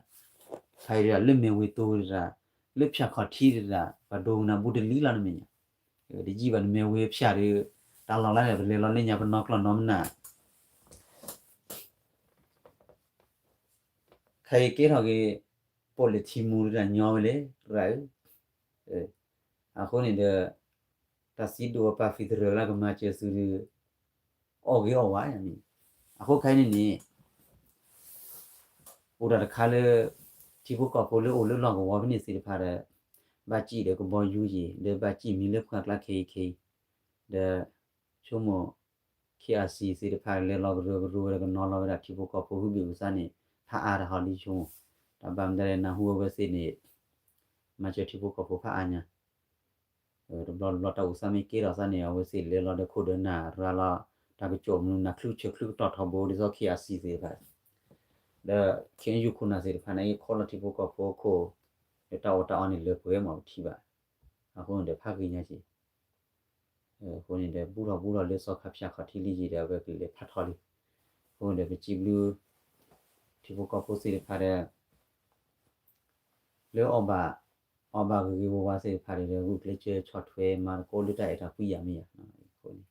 ဖဲဒၣ်လၢမဲာ်ဝ့ၤတိၤတဒၣ်, လၢဖၠၣ်ခီၣ်ထံးတဒၣ်, ပှၤဒိကနၣ်ဘူးတလံလီၤနမဲာ်ညါ, တယံာ်ဘၣ်နမဲာ်ဝ့ၤဖၠၣ်ဒီး တၢ်လီၢ်လၢန့ၣ် ပလဲၤလီၤလၢညါပနီၢ်ကျီၢ်နီၢ်မနၢ် ခဲအံၤကဲထီၣ်က့ၤ ပိာ်လဲၣ်ထံမူတဒၣ်ညီဝဲလဲၣ် ရၣ်ဧၢ. အဃိန့ၣ်ဒီး တၢ်စံးဒိၣ်အပၢ်ဖံးသရၢၣ်လၢကမၤစၢၤသုဒီး အီၣ်ဂ့ၤအီၣ်ဝါန့ၣ်, အဃိခဲအံၤန့ၣ်န့ၣ် အိ�itၣ်တၢ်တခါလၢ ထံဖိကီၢ်ဖိလၢအိၣ်လၢလီၢ်ကဝီၤဖဲန့ၣ်သ့ၣ်တဖၣ်ဒီး ဘၣ်စံၣ်ဒီးကဘီယူၤယံၤ ဒီးဘၣ်စံၣ်မံၤလၢပှၢ်ကျါခဲအံၤခဲအံၤ, ဒီးဆိကမိၣ် KIC သ့ၣ်တဖၣ်လဲၤလီၤကရၢကရိဝဲဒီးကနီၤလီၤဝဲဒၣ်ထံဖိကီၢ်ဖိဟုဘ့ၣ်အုၣ်သးန့ၣ် ဖးအါတၢ်ဟီဒ်ဆိကမိၣ်, တၢ်ဘၣ်မတၤလဲၣ်နၢ်ဟူအဝဲသ့ၣ်န့ၣ် မၤစၢၤထံဖိကီၢ်ဖိဖးအါညါ တဘျီတဘျီတၢ်အိၣ်သးမ့ၢ်ကဲထီၣ်သးန့ၣ် အဝဲသ့ၣ်လဲၤလီၤဒီးခိၣ်ဒီးနၢ်ရၤလီၤ တၢ်ကစီၣ်မနုၤနၢ်ချုးဆၢချုးကတီၢ်ထီဘိဒ်သိး KIC သ့ၣ်တဖၣ်, ဒီး KNU ခိၣ်နၢ်သ့ၣ်တဖၣ်န့ၣ် ခီလီၤထံဖိကီၢ်ဖိအခိၣ်, ဒီးတၢ်အီၣ်တၢ်အီန့ၣ်လၢပှဲၤမးပထံၣ်ဘၣ်, အဃိန့ၣ်ဒီးဖးဂ့ၤညါက့ၤ အဃိန့ၣ်ဒီး ဘူးထီၣ်ဘူးထီၣ်လၢစီၤခါဖၠၣ်ခီၣ်ထံးလံယံၤဒီး အဝဲကလဲၤဖးထီလံ, အဃိန့ၣ်ဒီး ပစံးဘျုး ထံဖိကီၢ်ဖိသ့ၣ်တဖၣ်ဒီး လၢအီၣ်ဘၣ်, အီၣ်ဘၣ်ဂ့ၤဂ့ၤဝါဝါသ့ၣ်တဖၣ်ဒီး ဂုာ်ကျဲးစၢးဆီၣ်ထွဲမၤသကိးလၢတၢ်အဲၣ်တၢ်ကွံယၤမ့ၢ်ယၤ, အဃိန့ၣ်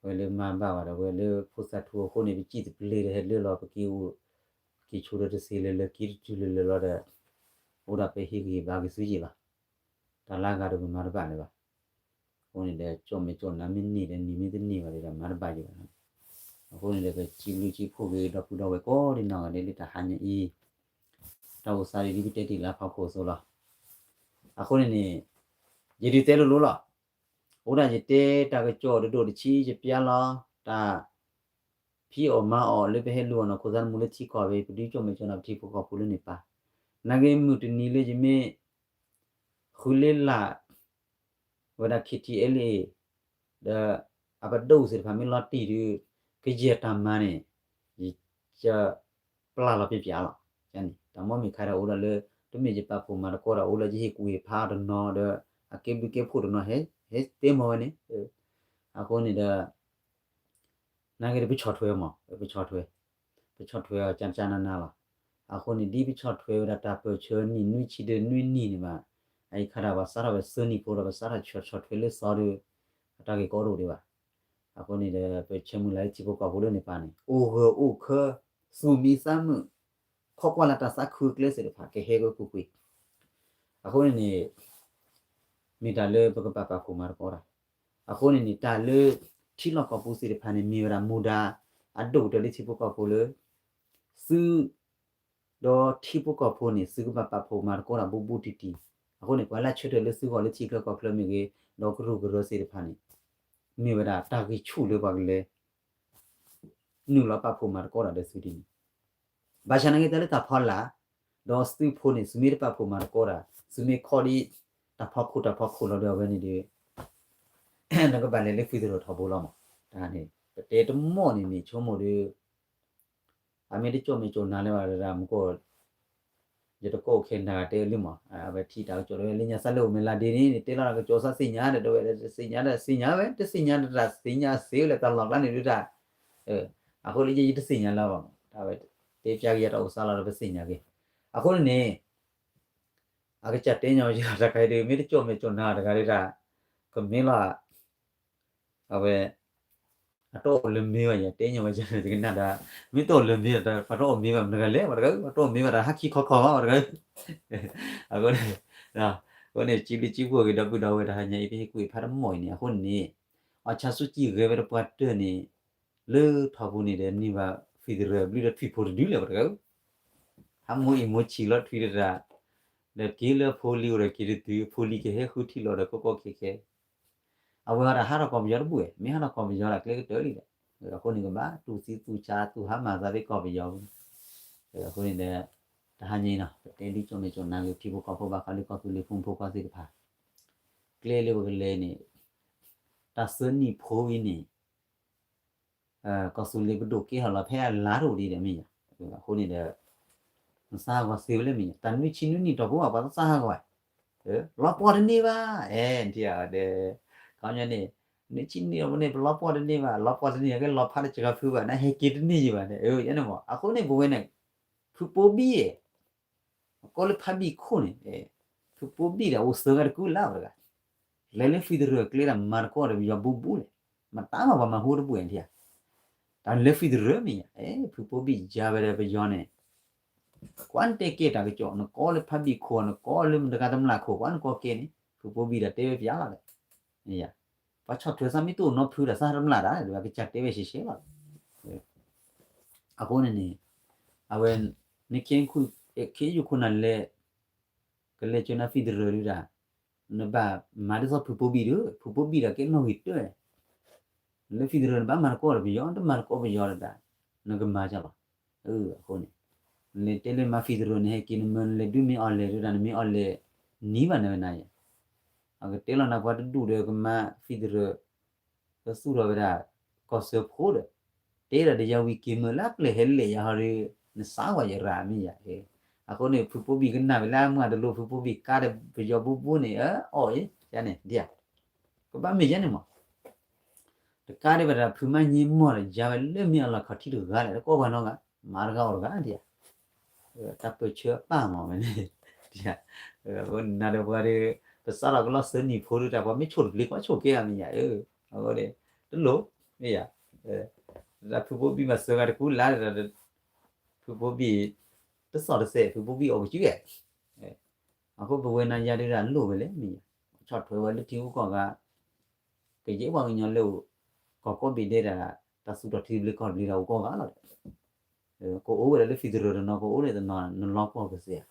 အဝဲလၢမၤဘၣ်ဝဲဒီး အဝဲလၢဖိသၣ်ထူအဃိန့ၣ် ပစံၣ်သပျ့ၤဒီးဟဲလၢလီၤ ပက့ၤအိၣ်, ပက့ၤဆိဒီးတသ့လၢၤလၢၤ က့ၤတတုၤလၢၤလၢၤလီၤဒီး အိၣ်ဒၣ်ပဟ့ၣ်ဂံၢ်ဘါက့ၤသုယံၤလီၤ, တၢ်လၢဂၤဒီးပမၤတဘၣ်လၢၤဘၣ်. အဃိန့ၣ်ဒီး ကၠီၣ်မဲာ်ကၠီၣ်နါမ့ၢ်န့ၢ်ဒီး နံၤမ့ၢ်တန့ၢ်ဘၣ်ဒီး မၤတဘၣ်ယံၤဘၣ်. အဃိန့ၣ်ဒီး ပစံးဘျုးစံးဖှိၣ်က့ၤ ဒီပုၢ်ဒီဝဲၢ်ကိးဒံနီၢ်ဂၤဒဲးလၢတၢ်ဟါညါအံၤ, တၢ်အိၣ်သးဒ်ပတဲတ့ၢ်လၢအဖီခိၣ်အသိးလီၤ. အဃိန့ၣ်န့ၣ် ယဒုးတဲလိၤလိၤလီၤ. အိၣ်ဒၣ်ယတဲတၢ်ကစီၣ်တဒိၣ်တဆံယပျၢ်လီၤ, တၢ် ဖံးအီၣ်မၤအီၣ်လၢပဟဲလူၤအီၣ်နီၢ်ခိသးသမူလၢထံကီၢ်ဝဲ ပဒုးကၠီၣ်မဲာ်ကၠီၣ်နါပထံဖိကီၢ်ဖိလၢန့ၣ်ပၢ်, နာ်က့မုၢ်တနံၤလၢယမ့ၢ် ဃုလ့လၢ် ဝဲဒၣ် KTLA ဒီး အပဒိၣ်သ့ၣ်တဖၣ်မ့ၢ်လီၤတံၢ်ဒီး ကယဲၢ်တၢ်မၤန့ၣ် ယ ပျၢ်လီၤပျၢ်ပျၢ်လီၤ. န့ၣ် တၢ်မ့ၢ်မ့ၢ်ခါဒီးအိၣ်ဒၣ်လၢ တမ့ၢ်ယပာ်ဖှိၣ်မၤသကိးဒီး အိၣ်လၢယဟ့ၣ်ကူၣ်ဟ့ၣ်ဖးတနီၤဒီး အကဲဘျုးကဲဖှိၣ်တနီၤ ဟဲတဲမၤဝဲန့ၣ်, အဃိန့ၣ်ဒီး နာ်က့ဒီးပဆီၣ်ထွဲမး ပဆီၣ်ထွဲ, ပဆီၣ်ထွဲအီၤကၠၢ်ကၠၢ်နးနးလီၤ. အဃိန့ၣ် ဒ်ပဆီၣ်ထွဲဝဲဒၣ်တၢ်ပၢၢ်ဆၢနံၣ်နွံဆံဒီးနွံနံၣ်န့ၣ်ဘၣ်, အအံၤခါဒၣ်ပှၤစးထီၣ်ဝဲသၢနံၣ်ဖိဒီး ပစးထီၣ်ဆီၣ်ထွဲလၢသီဒီး အတၢ်ဂ့ၢ်ကီတအိၣ်ဒံးဘၣ်. အဃိန့ၣ်ဒီး ပဆၢမုၢ်လၢ်လၢထံဖိကီၢ်ဖိလၢန့ၣ်ပၢ်န့ၣ် အိၣ်ဂၢၢ်အိၣ်ခၢ သူၣ်မံသးမုာ် ခီကွၢ်လၢတၢ်သးခုအကျဲသ့ၣ်တဖၣ် ကဟဲကွံာ်ကွံာ်ကွံာ်. အဃိန့ၣ်န့ၣ် မ့ၢ်တၢ်လၢပကဘၣ်ပာ်ဖှိၣ်မၤသကိးတၢ်. အဃိန့ၣ်န့ၣ် တၢ်လၢထံလီၢ်ကီၢ်ပူၤသ့ၣ်တဖၣ်န့ၣ် မ့ၢ်ဝဲဒၣ်မူဒါအဒိၣ်ကတၢၢ်လၢထံဖိကီၢ်ဖိလၢ သု ဒီးထံဖိကီၢ်ဖိန့ၣ် သုကဘၣ်ပာ်ဖှိၣ်မၤသကိးတၢ်ဘူးဘူးတံၢ်တံၢ်. အဃိန့ၣ် ပှၤလၢအဆၢထၢၣ်လၢသုဂီၢ်လၢထံချၢကီၢ်ချၢမ့ၢ်ဂ့ၤ, ဒီးကရူၢ်ကရၢသ့ၣ်တဖၣ်န့ၣ် မ့ၢ်ဝဲဒၣ်တၢ်ဂံၢ်ဆူၣ်လၢပှၤကလဲၤ နုာ်လီၤပာ်ဖှိၣ်မၤသကိးတၢ်ဒီးသုဒ်န့ၣ်. ဘၣ်ဆၣ်နာ်က့တၢ်လၢတၢ်ဖီလာ် ဒီးသုဖိန့ၣ် သုမ့ၢ်တပာ်ဖှိၣ်မၤသကိးတၢ် သုမ့ၢ်ခီဒ် တၢ်ဖီခိၣ်တၢ်ဖီခိၣ်လီၤဒီးအဝဲန့ၣ်ဒီး နကဘၣ်လဲၤလၢဖံးသရိာ်ထီဘိလီၤမး. တၢ်န့ၣ် ပတဲတမီၢ်န့ၣ်န့ၣ် ဆိကမိၣ်ဒီး အမ့ၢ်တကၠီၣ်မဲာ်ကၠီၣ်နါလၢၤဘၣ်ဒၣ်မူကီၢ် ယတကိးခဲနၢ်တဲလံမး, အဝဲထံၣ်တၢ်ကစီၣ်လၢလၢညါစးလၢအိၣ်မဲာ်လါဒ့န့ၣ် တဲလီၤတၢ်ကစီၣ်စးသ့ၣ်ညါဒီး တဝဲဒၣ်တသ့ၣ်ညါဒီးသ့ၣ်ညါဝဲ တသ့ၣ်ညါတၢ်သ့ၣ်ညါသ့ဝဲလၢတၢ်လီၢ်ကျါန့ၣ်ဒုးတၢ်, အဃိလၢယတသ့ၣ်ညါလၢၤဘၣ်မး, တၢ်ဝဲတဲပျါက့ၤယတၢ်အိၣ်သးလီၤဒီးပသ့ၣ်ညါက့ၤ. အဃိန့ၣ်န့ၣ် အကစၢ်တဲညီယတဂၤဒီး မ့ၢ်တကၠီၣ်မဲာ်ကၠီၣ်နါတဂၤဒီးတၢ် ကမ့ၢ်လီၤ အဝဲ အတအိၣ်လၢမ့ၢ်ဘၣ်ယၤ တဲညီဝဲယၤန့ၣ် ယကနၣ်ဒီး မ့ၢ်တအိၣ်လၢမ့ၢ်ဒီး ပှၤတအိၣ်မ့ၢ်ဘၣ်မတဂၤလဲၣ် ပှၤတဂၤ ပှၤတအိၣ်မ့ၢ်ဘၣ်ဒီး ဟးခံခီခီမး ပှၤတဂၤ. အဃိန့ၣ် အဃိန့ၣ် စံးဘျုးစံးဖှိၣ်က့ၤဒီပုၢ်ဒီဝဲၢ်တဟါညါအံၤ ပဟ့ၣ်ကူၣ်ဖးတမီၢ်အံၤန့ၣ် အဃိန့ၣ် အီၣ်ဆါဆူၣ်ကံၢ်ဂဲၤဝဲတပှၢ်တၢၢ်န့ၣ် လၢထီၣ်ပူၤန့ၣ်ဒီး န့ၢ်ဘၣ် federal ဘျုးဒီးထွံၣ်ဖိတဒုလဲၣ် ပှၤတဂၤ ဟးမိၢ်အံၤမိၢ်ဆံးလီၤထွံၣ်တတၢ် လဲၤက့ၤလၢအဖိလံၤအိၣ်ဒီးက့ၤတတုၤ အဖိလံၤကဟဲဃုထံၣ်လီၤဒီးကီကီခဲခဲ အဝဲဟီဒၣ်ဟးထီၣ်ကီၢ်ပယီၤတဘူၣ်ဝဲ မ့ၢ်ဟးထီၣ်ကီၢ်ပယီၤဒၣ်ကျဲကတၢၢ်လံဒီး အဃိန့ၣ်ကဘၣ်တူၢ်သံသူၣ်ဆါ သူၣ်ဟါမၢ်သးဖဲကီၢ်ပယီၤပူၤန့ၣ် အဃိန့ၣ်ဒီး တဟါညါအံၤနီၤ ပတဲဒ်ကၠီၣ်မဲာ်ကၠီၣ်နါဂ့ၤ ထံဖိကီၢ်ဖိဘၣ်ဃးလၢကီၢ်သူလ့ၤဖိမုၣ်ဖိခွါသ့ၣ်တဖၣ် ကျဲလၢပကလဲၤန့ၣ် တၢ်သၢနံၣ်ဖိအံၤန့ၣ် ကီၢ်သူလ့ၤပဒိၣ်ကဲထီၣ်လီၤဖဲအလါတအိၣ်ဒံးဒီးမ့ၢ်ယၤ, အဃိန့ၣ်ဒီး နသးဟးဂီၤသ့ဝဲလၢမ့ၢ်ယၤ တၢ်နွံဆံနွံနံၣ်တီၢ်ပူၤဘၣ် ပှၤသးဟးဂီၤ, လီၤပှီၢ်တန့ၢ်ဘၣ်, အဲ ထံၣ်အီၤဒီး ခီပညီန့ၣ် နွံဆံနွံနံၣ်တီၢ်ပူၤန့ၣ် ပလီၤပှီၢ်တန့ၢ်ဘၣ် လီၤပှီၢ်တန့ၢ်ကဲလီၤဖးတစှၤဖုဘၣ် နဟဲက့ၤတန့ၢ်ယံၤဘၣ်န့ၣ် အန့ၣ်မ့ၢ် အဃိန့ၣ်ပဝဲန့ၣ် ဖုပိဘံၣ် အကိးလၢဖးဘံၣ်ခိၣ်န့ၣ် ဖုပိဘံၣ်ဒီးအိၣ်သၢဂၤတကူလၢ်ဝဲတဂၤ, လဲၤလၢဖံးသရၢၣ်ကျဲဒီးမၤတကီၢ်ဒီးပယီၤဘူးဘူးလဲၣ်, မတၤမးပှၤမၤဟူတပှဲၤထံၣ်ဧါ, တၢ်လၢဖံးသရၢၣ်မ့ၢ်ယၤ ဖုပိဘံၣ်ယၤဝဲဒီးပယီၤန့ၣ် ကွၢ်နတဲကဲတၢ်ကစီၣ် နကိးလၢဖးဘံၣ်ခိၣ် နကိးလၢမတဂၤတမျၢ်ခိၣ် ကွၢ်နကိးကဲန့ၣ် ဖုပိဘံၣ်ဒီးတဲဝဲပျးလီၤဒီး ပှၤဆီၣ်ထွဲသးမ့ၢ်တအိၣ်နီဖုဒီးသးတမျၢ်ဒၣ် ဒီးကစၢ်တဲဝဲရှဲရှဲလီၤ. အဃိန့ၣ်န့ၣ် အဝဲ နခ့ယုၢ်ခိၣ်နၢ်လဲၤ ကလဲၤကၠီနၤဖံးသရၢၣ်ဒုဒၣ် နဘၣ်မၤဒ်သိးဖုပိဘံၣ်ဒီး ဖုပိဘံၣ်ဒီးကဲနီၣ်ဂံၢ်တၢၢ် လၢဖံးသရၢၣ်နဘၣ်မၤတကီၢ်ဒီးပယီၤ တမၤတကီၢ်ပယီၤဒၣ် နကမၤကၢ်လီၤ. အဃိန့ၣ် နလဲၤတဲလၢမၤဖံးသရၢၣ်န့ၣ် ဟဲက့ၤနမၢ နလဲၤဒုဒၣ်နမ့ၢ်အီၣ်လဲၣ်နံၤဘၣ်နဝဲနၤယဲၢ်, အကတဲလီၤနၤပှၤတဒူၣ်ဒီးကမၤဖံးသရၢၣ် ကသူၣ်ထီၣ်ဝဲဒၣ် ကီၢ်စၢဖှိၣ်ဒီး တဲဒၣ်ဒီးယၤဝံၤက့ၤမၢလၢအပျဲၢ်ဟဲလဲၣ်ယၤဟီဒီး နစးဝဲယရၤမ့ၢ်ယၤ, အဃိန့ၣ် ဖုပိဘံၣ်ကနၣ်ဝဲလၢအမုၢ်တလိၤ ဖုပိဘံၣ်ကါဒီးပယီၤဘူးဘူးန့ၣ် အီၣ်အံၤ ယၤန့ၣ်ဒ် ကဘၣ်မ့ၢ်ယဲန့ၣ်မး တကါဒံးဘၣ်တၢ်ဖုမၤညံမီၢ်ဒီး ယၤဝဲလၢမ့ၢ်အလီၢ်ခီၣ်ထံးတဂၤလဲၣ် တကိးပှၤနီတဂၤ မၤတဂၤအီၣ်တဂၤဒ် တၢ်ပၢၢ်ဆၢအပၢ်မးဝဲန့ၣ် ဒ် နၤဒီးပှၤဒီး ပစးထီၣ်ကလီသၢနံၣ်ဖိဒီး တၢ်ပှၤမ့ၢ်ဆိၣ်တပျ့ၤ ကွၢ်ဆိၣ်ကဲအမ့ၢ်ယၤ အဃိန့ၣ် တလိၣ် မ့ၢ်ယၤ တၢ်ဖုဖိဘံၣ်မၤစၢၤဂၤတကူလၢ်ဒီး ဖုဖိဘံၣ် တစီၣ်တစဲး ဖုဖိဘံၣ်အီၣ်ကစုအဲ အဃိပဝဲနၤယၤဒုဒၣ်လိၣ်ဝဲလဲၣ်မ့ၢ်ယၤ ဆီၣ်ထွဲဝဲလၢထံဂုၤကီၢ်ဂၤ ကယဲၢ်ပှၤကညီလၢအိၣ် ကီၢ်ကိးဘ့ၣ်ဒဲးဒၣ် တၢ်သူၣ်ထီၣ်ထံသဘျ့ကီၢ်သဘျ့ဒီးအိၣ်ကိးဂၤလီၤဒီး ကအိၣ်ဝဲဒၣ်လၢဖံးသရၢၣ်တနီၤ ကအိၣ်လၢတနီၤ နလီၤပှီၢ်ကစဲးဧါ,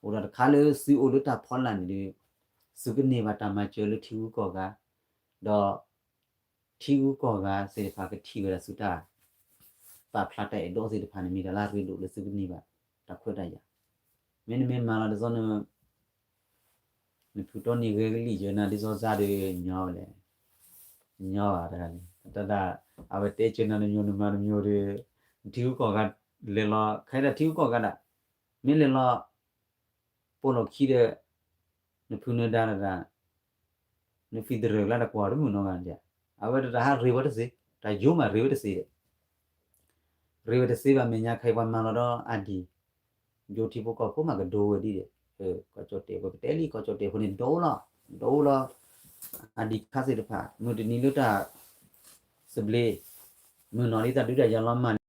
အိၣ်ဒီးတခါလၢသုအိၣ်လၢတၢ်ဖီလာ်န့ၣ်ဒီး သုကန့ၢ်ဘၣ်တၢ်မၤစၢၤလၢထံဂုၤကီၢ်ဂၤ ဒီး ထံဂုၤကီၢ်ဂၤသ့ၣ်တဖၣ်ကထံၣ်ဝဲဒၣ်သုတၢ် ပာ်ဖျါတၢ်အဲၣ်ဒိးသ့ၣ်တဖၣ်န့ၣ် မ့ၢ်တၢ်လၢအရ့ဒိၣ်လၢသုကန့ၢ်ဘၣ် တၢ်ခွဲးတၢ်ယာ်, မ့တမ့ၢ်မၤလီၤဒ်သိး နဖုတီနံၤဂဲၤကလံၣ်ယဲနၤဒ်သိးစါဒီး ညီဝဲလဲၣ်, ညီဘၣ်တဂၤန့ၣ် တၢ်ဒၣ် အဝဲတဲကၢနၤတမံၤနမၤတမံၤဒီး နထံဂုၤကီၢ်ဂၤလဲၤလီၤ ခဲဒၣ်ထံဂုၤကီၢ်ဂၤဒၣ် မ့ၢ်လဲၤလီၤ ပိာ်လီၢ်ခံဒီး နဖုနဒါတဂၤ နဖံးသရၢၣ်ကျါတကွၢ်တမုာ်နီတဂၤဒၣ်, အဝဲတတဟးရ့ဝဲတသ့, တၢ်ယိမးရ့ဝဲတသ့ဒီး, ရ့ဝဲတသ့ဘၣ် မဲာ်ညါခဲအံၤပှၤမၤလီၤဒီး ID, ယိထံဖိကီၢ်ဖိမးကဒိဝဲဒ်ဒီး, ကီၢ်ကၠီၣ်တဲာ်ဖိကတဲလံ ကီၢ်ကၠီၣ်တဲာ်ဖိန့ၣ် ဒိလီၤ, ဒိလီၤ, ID ခါသ့ၣ်တဖၣ် မုၢ်တနံၤလၢတၢ်သဘျ့, မုၢ်နီၢ်လံတၢ်ဒုးတၢ်ယၤလီၤမၢ်လံ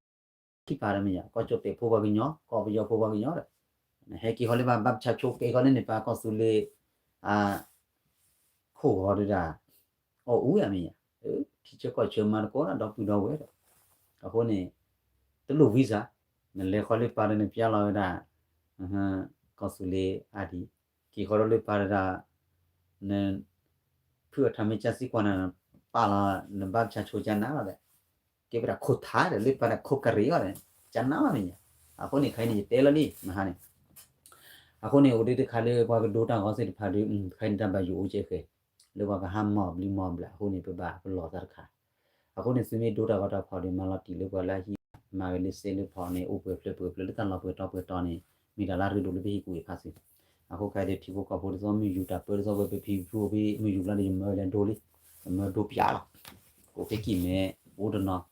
ခံပၤဒီးမ့ၢ်ယၤ ကီၢ်ကၠီၣ်တဲာ်ဖိပှၤကညီ ကီၢ်ပယီၤဖိပှၤကညီဒီး, ဟဲက့ၤဃီလၢပှၤဘၣ်ဆၣ်ဆိးက့ၤဃီလၢန့ၣ် ပှၤကီၢ်သူလ့ၤ အခိၣ်ဂီၤဒုးဒၣ်, အီၣ်အူဝဲမ့ၢ်ယၤ, ထံဆၢကီၢ်ဆၢမၤသကိးဒီးဒီပုၢ်ဒီဝဲၢ်ဒီး, အဃိန့ၣ် တလိၣ်ဝံစၢ်, နလဲၤဃီလၢပှၤဒီးနပျါလီၤဝဲဒၣ် ကီၢ်သူလ့ၤ ID, က့ၤဃီဒီးလၢပှၤဒီးဒၣ် န ဖုအထးမ့ၢ်ကၢစံကွၢ်နၤ ပာ်လီၤ နဘၣ်ဆၣ်ဆိးကနါလီၤဒီး, ကဲဝဲဒၣ်ခိၣ်ထါဒီးလၢပှၤဒီးခိၣ်ကရံးအီၤဒီး ကနါလီၤမ့ၢ်ညါ, အဃိန့ၣ် ခဲအံၤန့ၣ် ယတဲလီၤလံ မဟါန့ၣ်, အဃိန့ၣ် အိၣ်ဒံးတခါလၢပှၤကဒိတၢ်ဂီၤသ့ၣ်တဖၣ်ဒီး ခဲအံၤန့ၣ် တၢ်ဘၣ်ယိၣ်အိၣ်ကဲဃဲ, လၢပှၤကဟးမီၢ်ဘျံးမီၢ်ဘျး အဃိန့ၣ် ပဘၣ်ပလီၢ်သးတခါ, အဃိန့ၣ် သုမ့ၢ်ဒိတၢ်ဂီၤတၢ်ဖီၣ်ဒီး မၤလီၤတံၢ်လၢပှၤလၢအဟံၣ် မၤဝဲလၢစဲလၢဖီၣ်န့ၣ် အိၣ်ပှဲၤဖျၢၣ်ပှဲၤဖျၢၣ်လၢတၢ်လီၢ်ပှဲၤတီပှဲၤတီၤန့ၣ် မ့ၢ်တၢ်လၢအရ့ဒိၣ်လၢပဟံၣ်ကူၣ်အံၤခါဆူ, အဃိခဲအံၤဒီး ထံဖိကီၢ်ဖိဒ်သိးမုၢ်ယူၤတၢ်ပၢဒ်သိးဝဲပဖံဖုဖုမုၢ်ယူၤလီၤဒီး ယမၢဝဲလဲၤဒိလံ, ယမၢဒိပျးလီၤ, အိၣ်ဖဲကံၢ်မဲ အိၣ်တနီၤ,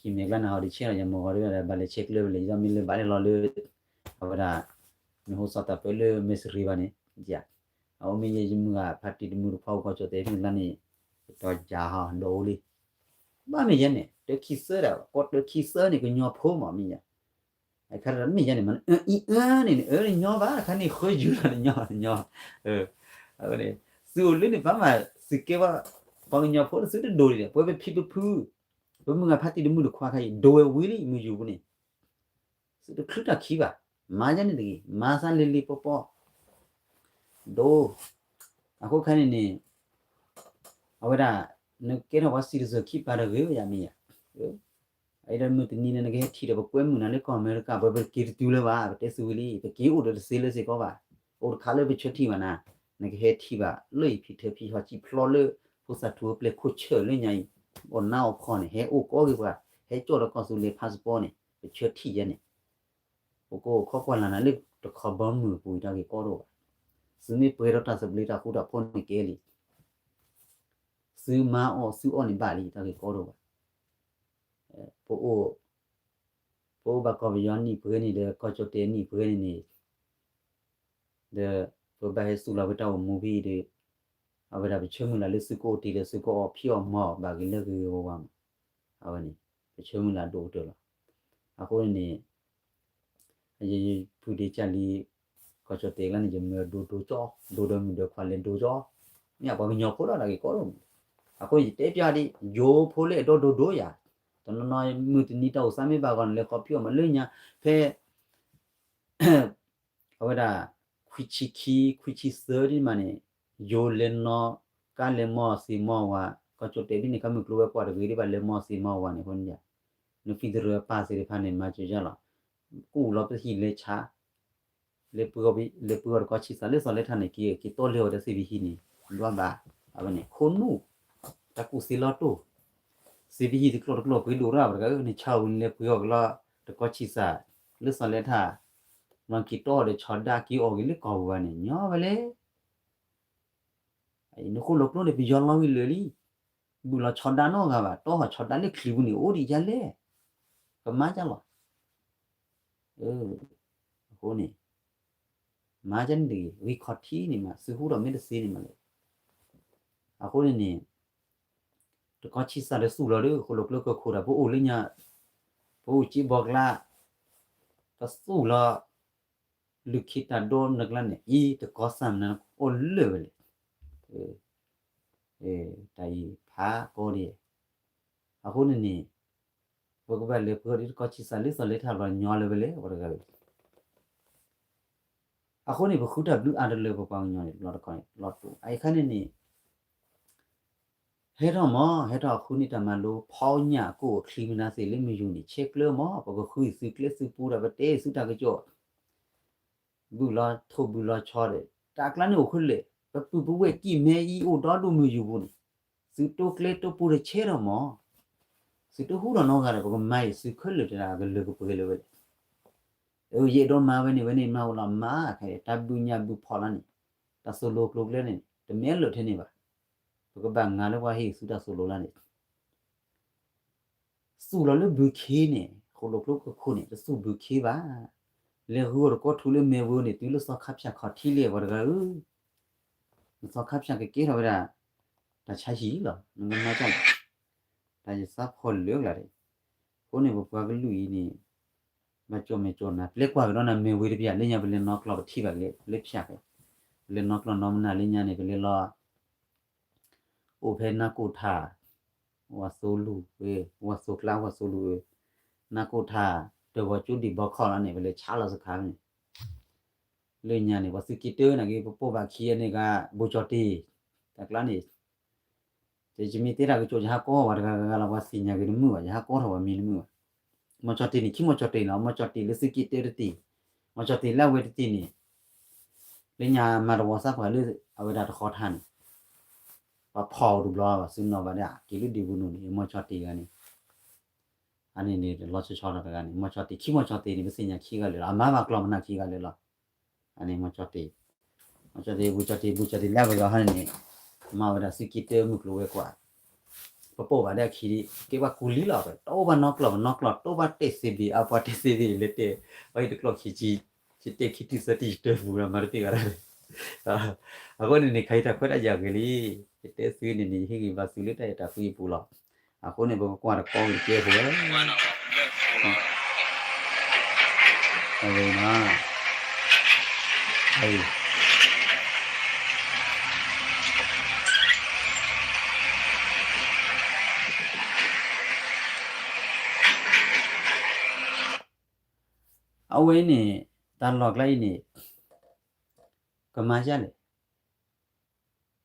ကံၢ်မဲကျါန့ၣ်ဟီဒီးဆဲးလီၤ ယမၢဂီၤဒီး ဘၣ်လဲၤဆဲးကျၢဝဲလဲၣ် ယသးမ့ၢ်လၢဘၣ်လဲၤလီၤလၢ အဝဲဒၣ် မ့ၢ်ဟိစးတၢ်ပၢလၢမဲၢ်စရံဘၣ်န့ၣ်, အအိၣ်မ့ၢ်ယဲယမုၢ်ဂၤဖါတံၢ်တမုၢ်တခွါအိၣ်ကီၢ်ကၠီၣ်တဲာ်ဖဲန့ၣ်ကျါန့ၣ်, ပတီၢ်ယၤဟီဒီးအိၣ်လံ, ဘၣ်မ့ၢ်ယဲန့ၣ် တၢခံသၢဒီး ကီၢ်တၢခံသၢန့ၣ် ကညီဖိမးမ့ၢ်ယဲ, အခါတမ့ၢ်ယဲန့ၣ် မ့ၢ်အအံၤအၢန့ၣ် အၢတညီဘၣ် အခါန့ၣ်ဃၢယုၤလီၤတညီတညီ, အဃိန့ၣ် သုအိၣ်လၢန့ၣ် ပှၤမၤသုးကဲဘၣ် ပှၤကညီဖိတသုတဒိးဒံးဒီး ပဝဲပဖံပဖု ပမုၢ်ဂၤဖါတံၢ်တမုၢ်တခွါခါအံၤ ဒိးဝဲဝံၤလံ မုၢ်ယူၤပူၤန့ၣ် သုတချုးတၢ်ခံဘၣ်, မၤယဲန့ၣ်တဂ့ၤ မၤသးလ့ၤလ့ၤပီပီ, ဒိၣ်, အဃိခါန့ၣ်န့ၣ် အဝဲဒၣ် နကဲထီၣ်ပှၤ citizen ခံပၤတဂ့ၤယၤမ့ၢ်ယၤ, အအံၤဒီးမုၢ်တနံၤန့ၣ်နကဟဲထံၣ်ဒီးပကွဲမုာ်နၤလၢကီၢ်အမဲရကၤ ပက့ၤတတုၤလၢၤဘၣ် ပတဲဆူဝံၤလံ ပက့ၤအိၣ်ဒီးတသ့လၢစ့ၢ်ကီးဘၣ်, အိၣ်တခါလၢပဆၢထံၣ်ဘၣ်နၤ, နကဟဲထံၣ်ဘၣ်လၢယဖံးထၢဖံးဟီၣ်စံၣ်ဖျီလၢ ဖိသၣ်ထူအပျဲၢ်ခိၣ်ဆၢၣ်လၢညါအံၤ, အီၣ်နါအီၣ်ခီန့ၣ် ဟဲအိၣ်ကီးဂ့ၤပှၤ, ဟဲကၠီၣ်ဒီးကီၢ်သူလ့ၤ passport န့ၣ် ပဆၢထံၣ်ယဲန့ၣ် ပကအိၣ်ခိးကွၢ်လၢ်နၤလၢတခီဘီမုၢ်အပူၤအံၤတၢ်ဂ့ၢ်ကီတအိၣ်ဘၣ်, သုမ့ၢ်ပှဲၤဒီးတၢ်သဘျ့တၢ်ဃူတၢ်ဖိးန့ၣ်ကဲလံ, သုမၤအီၣ်သုအီၣ်န့ၣ်ဘၣ်လံ တၢ်ဂ့ၢ်ကီတအိၣ်ဘၣ်, ပအိၣ်, ပအိၣ်ဘၣ်ကီၢ်ပယီၤနံၣ်ပှဲၤန့ၣ်ဒီး ကီၢ်ကၠီၣ်တဲာ်နံၣ်ပှဲၤန့ၣ်န့ၣ် ဒီး ပဘၣ်ဟဲစူးလီၤပတၢ်အိၣ်မူဖဲအံၤဒီး အဝဲဒၣ်ပဆၢမုၢ်လၢ်လၢသုကအိၣ်တ့ၢ်ဒီးသုကအီၣ်ဖံးအီၣ်မၤအီၣ်ဘၣ်ဂ့ၤလၢဂ့ၤဂ့ၤဝါဝါမး, အဝဲန့ၣ် ပဆၢမုၢ်လၢ်ဒိၣ်ကတၢၢ်လီၤ. အဃိန့ၣ်န့ၣ် ယဖုဒ့ကၢ်လံ ကီၢ်ကၠီၣ်တဲာ်ကျါန့ၣ် ယမၢဒိဒိကၠီ, ဒိဒီးမုၢ်ဒီးခွါလဲၤဒိကၠီ, မ့ၢ်ပှၤကညီဖိလီၤတၢ်ဂ့ၢ်ကီတအိၣ်, အဃိန့ၣ်ယတဲပျီဒ် ယိၤဖိလၢအဲၣ်ဒိးဒိဒိယၤ, တနီၤနီၤမုၢ်တနံၤတၢ်အိၣ်သးမ့ၢ်ဘၣ်ဂီၢ်န့ၣ် လဲၤဃီဖံးအီၣ်မၤလၢညါ, ဖဲ အဝဲဒၣ် ခွံဆံခံ ခွံဆံသၢဒ်မးန့ၣ် ယိၤလဲၤနီၣ်ကါလဲၤမီၢ်သ့ၣ်မီၢ်ဝၤ, ကီၢ်ကၠီၣ်တဲာ်ဒ်န့ၣ် ကမုၢ်ကျိၤဝဲၤကွာ်တဂ့ၤဒ်ဘၣ်လဲၤမီၢ်သ့ၣ်မီၢ်ဝၤန့ၣ်အဃိန့ၣ်, နဖံသရၢအပၢ်သ့ၣ်တဖၣ်န့ၣ် မၤစၢၤယၤလီၤ, ကူၣ်လီၤပသဟံၣ်လဲၤဆါ, လဲၤပှ့ၤအီၣ် လဲၤပှ့ၤအီၣ်တကီၢ်ဆံးစးလၢစီၤလဲထၣ်န့ၣ် က့ၤက့ၤတီၢ်လဲၤအီၤဒီးသ့ၣ်ဘံဟံၣ်န့ၣ် ဒွးဘၣ်, အဝဲန့ၣ် ခိၣ်နူာ် တၢ်ကူၣ်သ့လီၤတိၢ်, သ့ၣ်ဘံဟံၣ်တကျိာ်တကျိာ်ပှ့ၤဒိၣ်ရၣ်ပှၤတဂၤဧၢ နဆါဝံၤန့ၣ်လဲၤပှ့ၤအီၣ်က့ၤလီၤ တကီၢ်ဆံးစး လၢစီၤလဲထၣ်, မ့ၢ်က့ၤတီၢ်အီၤဒီးဆီဒါက့ၤအီၣ်က့ၤလၢကီၢ်ပူၤဘၣ်န့ၣ် ညီဝဲလဲၣ် နဃိၣ်လီၤကျိန့ၣ် ပယီၤလီၤဝံၤလၢာ်လံ, ဘုၣ်လီၤဆီဒါနီတဂၤဘၣ်, တီၢ်ဟီၣ်ဆီဒါလၢချုးပူၤန့ၣ် အိၣ်ဒံးယါလဲၣ်, ကမၤကၢ်လီၤ, အဃိန့ၣ် မၤကၢ်န့ၣ်တဂ့ၤ, ဂံၢ်ခီၣ်ထံးန့ၣ်မး သုဟူထီၣ်မ့ၢ်တသ့န့ၣ်မးလဲၣ်, အဃိန့ၣ်န့ၣ် တကီၢ်ဆံးစးဒီးသူၣ်လီၤဒီး ဃိၣ်လီၤကျိကခိၣ်ဒီး ပအိၣ်လၢညါ, ပအိၣ်က့ဘီကျါ, တသူၣ်လီၤ လုၢ်ခ့တၢ်ဒိနကျါန့ၣ် အံၤတကီၢ်စၢ်မနုၤအိၣ်လၢာ်ဝဲလဲၣ်, တၢ်အံၤဖးကီဒဲး, အဃိန့ၣ်န့ၣ် ပကဘၣ်လဲၤပှ့ၤအီၤဒ်တကီၢ်ဆံးစးလၢစီၤလဲထၣ်ဘျီညီလၢာ်ဝဲလဲၣ် ပှၤတဂၤအံၤ, အဃိန့ၣ် ပဃုတၢ်ဘျုးအါတလၢပပှၤကညီန့ၣ် လီၤတခီန့ၣ် လီၤတူာ် အအံၤခါန့ၣ်န့ၣ် ဟဲထီၣ်မး ဟဲထီၣ်ဃုန့ၢ်တၢ်မၤလိ ဖီညၣ်ကိၣ်အချံမနုၤသ့ၣ်လၢမယူၤန့ၣ် ဆဲးကျၢမး ပကဃုသုကျဲသုပူဒီး ပတဲသုတၢ်ကစီၣ် ဘုၣ်လီၤထိၣ်ဘုၣ်လီၤဆီဒီး တၢ်ကျါန့ၣ်အိၣ်ခဲလၢာ် ပပုၢ်ပဝဲၢ်ကံၢ်မဲအံၤအိၣ်ဒီဒူၣ်မုၢ်ယူၤပူၤန့ၣ် သုတိကျဲတိပူဒီးဆဲးထီၣ်မး သုတဟူထီၣ်နီတဂၤဒီး ပကမၤအံၤသုခဲလၢာ်တဂၤကလၢာ်ကပှဲၤလၢာ်ဝဲလဲၣ်. အၢ ယအဲၣ်ဒိးမၤဝဲန့ၣ် ဝဲန့ၣ်မၤဝဲလီၤမၤ ခဲအံၤ တၢ်ဘုၣ်ညၣ်ဘုၣ်ဖီလာ်န့ၣ် တၢ်သိၣ်လိကျိၤကျဲန့ၣ် တမ့ၢ်အလၢာ်ထဲန့ၣ်ဘၣ်. ပကဘၣ်ငါလၢပှၤဟ့ၣ်သုတၢ်သိၣ်လိလၢန့ၣ် သူၣ်လီၤလၢဘုခ့န့ၣ် ဃိၣ်လိာ်ကျိကခိၣ်န့ၣ် တသူၣ်ဘုခ့ဘၣ်. လဲၤဂုာ်အီၤတကီၢ်ထူလၢမဲာ်ဝဲန့ၣ် တုၤလၢသီခါဖၠၣ်ခီၣ်ထံးလဲၣ် ပှၤတဂၤဧၢ, နသီခါဖၠၣ်ကကဲထီၣ်ဝဲဒၣ် တၢ်ဆါဟံၣ်လီၤ. နကမၤတၢ်လီၤ. တၢ်ယသးဖီၣ်လၢကလါဒီး အဃိန့ၣ် ပပှၤကလုာ်အံၤန့ၣ် ဘၣ်ကၠီၣ်မဲာ်ကၠီၣ်နၤ ပျဲကွၢ်ကဒီးနၤမဲာ်ဝဲတပျၢ် လၢညါပလဲၤနီၣ်ကျီၢ်ပထံၣ်ဘၣ်က့ၤလၢဖၠၣ်ဖဲ ပလဲၤနီၣ်ကျီၢ်နီၣ်မနုၤလၢညါန့ၣ် ပလဲၤလီၤ အိၣ်ဖဲနါကိၢ်ထၣ် ဝၤသိလူၢ် ဝၤသိကျါ ဝၤသိလူၢ် နါကိၢ်ထၣ် တၢ်ဂီၤကၠိဒံၣ်ဘီခီၣ်လီၤန့ၣ် ပလဲၤဆါလီၤစခါန့ၣ် လၢညါန့ၣ် ပှၤသုးက့တၢနာ်က့ ပပိာ်ဘၣ်ခံန့ၣ်က ဘိၣ်ကၠီၣ်တ့ၢ် တၢ်ကျါန့ၣ် ယမ့ၢ်တဲတၢ်ကစီၣ် ယဟးကီဝဲတဂၤဂၤလီၤ ပှၤသ့ၣ်ညါက့ၤတမုာ်ဘၣ် ယဟးကီထီၣ်ဝဲမ့ၢ်တမုာ်ဘၣ်. မီၢ်ကၠီၣ်တ့ၢ်န့ၣ် ခံမီၢ်ကၠီၣ်တ့ၢ်လီၤ မီၢ်ကၠီၣ်တ့ၢ်လၢသုးက့တၢတတ့ၢ် မီၢ်ကၠီၣ်တ့ၢ်လၢအဝဲတတ့ၢ်န့ၣ် လၢညါမၤတဝီသးပှၢ်လၢအဝဲဒၣ်တဃီထါန့ၣ် ပှၤဖီၣ်အီၤတဘျီဘၣ် သုနီၣ်ဘၣ်ဒၣ် က့ၤလၢဒံးပူၤနီၣ်န့ၣ် မီၢ်ကၠီၣ်တ့ၢ်ဂၤန့ၣ် အန့ၣ်န့ၣ် လီၤဆီဆီတဂၤန့ၣ် မီၢ်ကၠီၣ်တ့ၢ် ခံမီၢ်ကၠီၣ်တ့ၢ်န့ၣ် ပသ့ၣ်ညါခံဂၤလၢာ်လီၤ အမၤဘၣ်ကျီၢ်မနုၤခံဂၤလၢာ်လီၤ. အန့ၣ်မီၢ်ကၠီၣ်တ့ၢ် မီၢ်ကၠီၣ်တ့ၢ် ဘူၣ်ကၠီၣ်တ့ၢ် ဘူၣ်ကၠီၣ်တ့ၢ်လၢအဝဲဂၤဟီန့ၣ်န့ၣ် မၤဝဲဒၣ်သုးက့တၢမုၢ်ကျိၤဝဲၤကွာ် ပပိာ်ဘၣ်ဒၣ်အခံဒ် ကဲပှၤကူလံလီၤ ပတအိၣ်ဘၣ်နီၣ်ကျီၢ် ပနီၣ်ကျီၢ် တအိၣ်ဘၣ်တဲာ်သ့ဘ့ၣ် အပှၤတဲာ်သ့ဘ့ၣ်လဲၤတဲာ် ပှၤဟံၣ်တကျီၢ်ခံဆံ ယတဲာ်ခံထံၣ်သၢထံၣ်ယတၢၢ်ပူၤဒီးမၤတသ့ဂၤဒၣ် အဃိန့ၣ်န့ၣ် ခဲအံၤတၢ်ခွဲးတၢ်ယာ်ဂ့ၤလံ ယတဲသုန့ၣ်န့ၣ် ယဟ့ၣ်ဂံၢ်ဘါသုလၢတၢ်အဲၣ်တၢ်ကွံအပူၤလီၤ. အဃိန့ၣ် ပကကွၢ်တကီၢ်ဂ့ၤကဲပူၤဝဲ အဝဲနီၤ အဝဲန့ၣ် တၢ်လီၢ်ကျါအံၤန့ၣ် ကမၤယါလဲၣ်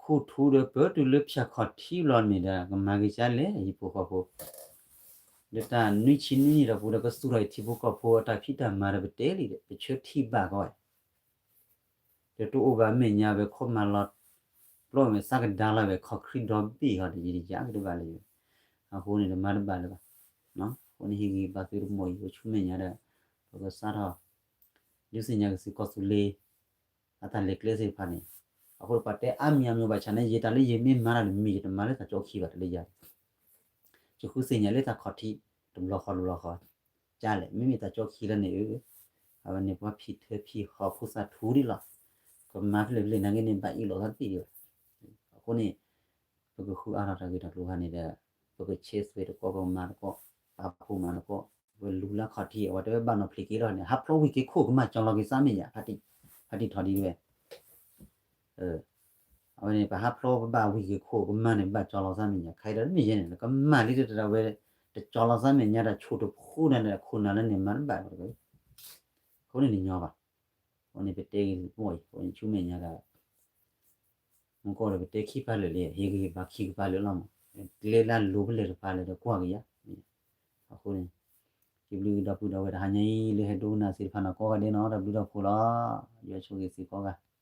ခိၣ်ထူဒီးပတုၤလၢဖၠၣ်ခီၣ်ထံးလီၤမ့ၢ်ဒီး ကမၤက့ၤကလဲၣ် ဟံၣ်ဖိဃီဖိ, ဒီးတၢ်နွံဆံနွံနံၣ်ဒီးပူၤဒီး ကသူၣ်ထီၣ်အံၤထံဖိကီၢ်ဖိအတၢ်ဖံးတၢ်မၤဒီးပတဲလံဒီး ပဆၢထံၣ်ဘၣ်ကီးဝဲ ဒီးတအိၣ်ဘၣ်မဲာ်ညါဝဲ ခီမၤလီၤ ပျီဝဲ စးကဒါလီၤဝဲ ခီၣ်ခရံာ်ဒီဘ့ၣ်ဟီဒီး ယတယါက့ၤတဘၣ်လၢၤ, အဃိန့ၣ်တမၤတဘၣ်လၢၤဘၣ်. အဃိန့ၣ်ဟ့ၣ်ဂံၢ်ဘါသုတမီၢ်အံၤ ပဆူမဲာ်ညါဒီး ပကစးထီၣ် ဒုးသ့ၣ်ညါက့ၤသုကီၢ်သူလ့ၤ အတၢ်လဲၤကျဲသ့ၣ်တဖၣ်န့ၣ်, အဃိပှၤတဲအါမံၤအါမံၤဘၣ်ဆၣ်န့ၣ် ယတၢ်လၢယမ့ၢ်မၤတၢ်တမံၤ ယတမၤလၢတၢ်ကၠီခံဘၣ်တလၢယၤ ယဃုသ့ၣ်ညါလၢတၢ်ခီၣ်ထံး တဘျီဃီတဘျီဃီ, ကလဲၣ် မ့မ့ၢ်တၢ်ကၠီခံလၢန့ၣ်ဧၢ, အဝဲန့ၣ်ပှၤဖံးထၢဖံးဟီၣ်ဖိသၣ်ထူဒ်လီၤ, ကမၤဖဲလဲၣ်ဖဲလဲၣ်နာ်က့န့ၣ် ဘၣ်အ့ၣ်လိာ်သးတဘ့ၣ်ဒံးဘၣ်. အဃိန့ၣ် ပကဃုအါထီၣ်တၢ်ဂ့ၢ်တၢ်ကျိၤခါန့ၣ်ဒီး ပကဆဲးသွဲၣ်တကီ ပကမၤတကီ ပာ်ဖှိၣ်မၤတကီ, ပလူၤလၢခီၣ်ထံး အဝဲတဲဝဲဘၣ်နီၣ်ဖျံးက့ၤလီၤန့ၣ် ဟးဖျိဝံၤက့ၤခိၣ်ကမၤကၠီလီၤက့ၤသးမဲာ်ညါ, ဖါတံၢ်ထီၣ်ဒ်ဝဲ အဝဲန့ၣ် ပဟးဖျိပဘၣ်ဝံၤက့ၤခိၣ်ကမၤန့ၣ် ဘၣ်ကၠီလီၤသးမဲာ်ညါ ခဲအံၤဒီးမ့ၢ်ယဲန့ၣ် ကမၤလံတတၢ်ဝဲ တကၠီလီၤသးမဲာ်ညါ တၢ်ဆိၣ်တဖိနၤဒီးခိၣ်နၤလၢန့ၣ် မၤတဘၣ်ဝဲတဂ့ၤ, အဃိန့ၣ်တညီဘၣ်. အဃိန့ၣ်ပတဲဂ့ၤတမီၢ်အံၤ အဃိန့ၣ်ဆူမဲာ်ညါဒီး မ့ၢ်ကီၢ်ဒီးပတဲခံကပၤလၢာ်လံ ဟ့ၣ်ဂံၢ်ဟ့ၣ်ဘါခံကပၤလၢာ်လီၤမး, ကျဲလၢအလိၤဖဲလဲၣ်တဖၣ်လဲၣ်ဒီးကွၢ်က့ၤယၤ, အဃိန့ၣ် စံးဘျုးဒီပုၢ်ဒီဝဲၢ်တဟါညါအံၤ လၢဟဲဒိကနၣ်သ့ၣ်တဖၣ်န့ၣ် ကိးဂၤဒဲးနီၤ တၢ်ဘျုးတၢ်ဖှိၣ်လီၤ, ယွၤဆိၣ်ဂ့ၤသုကိးဂၤ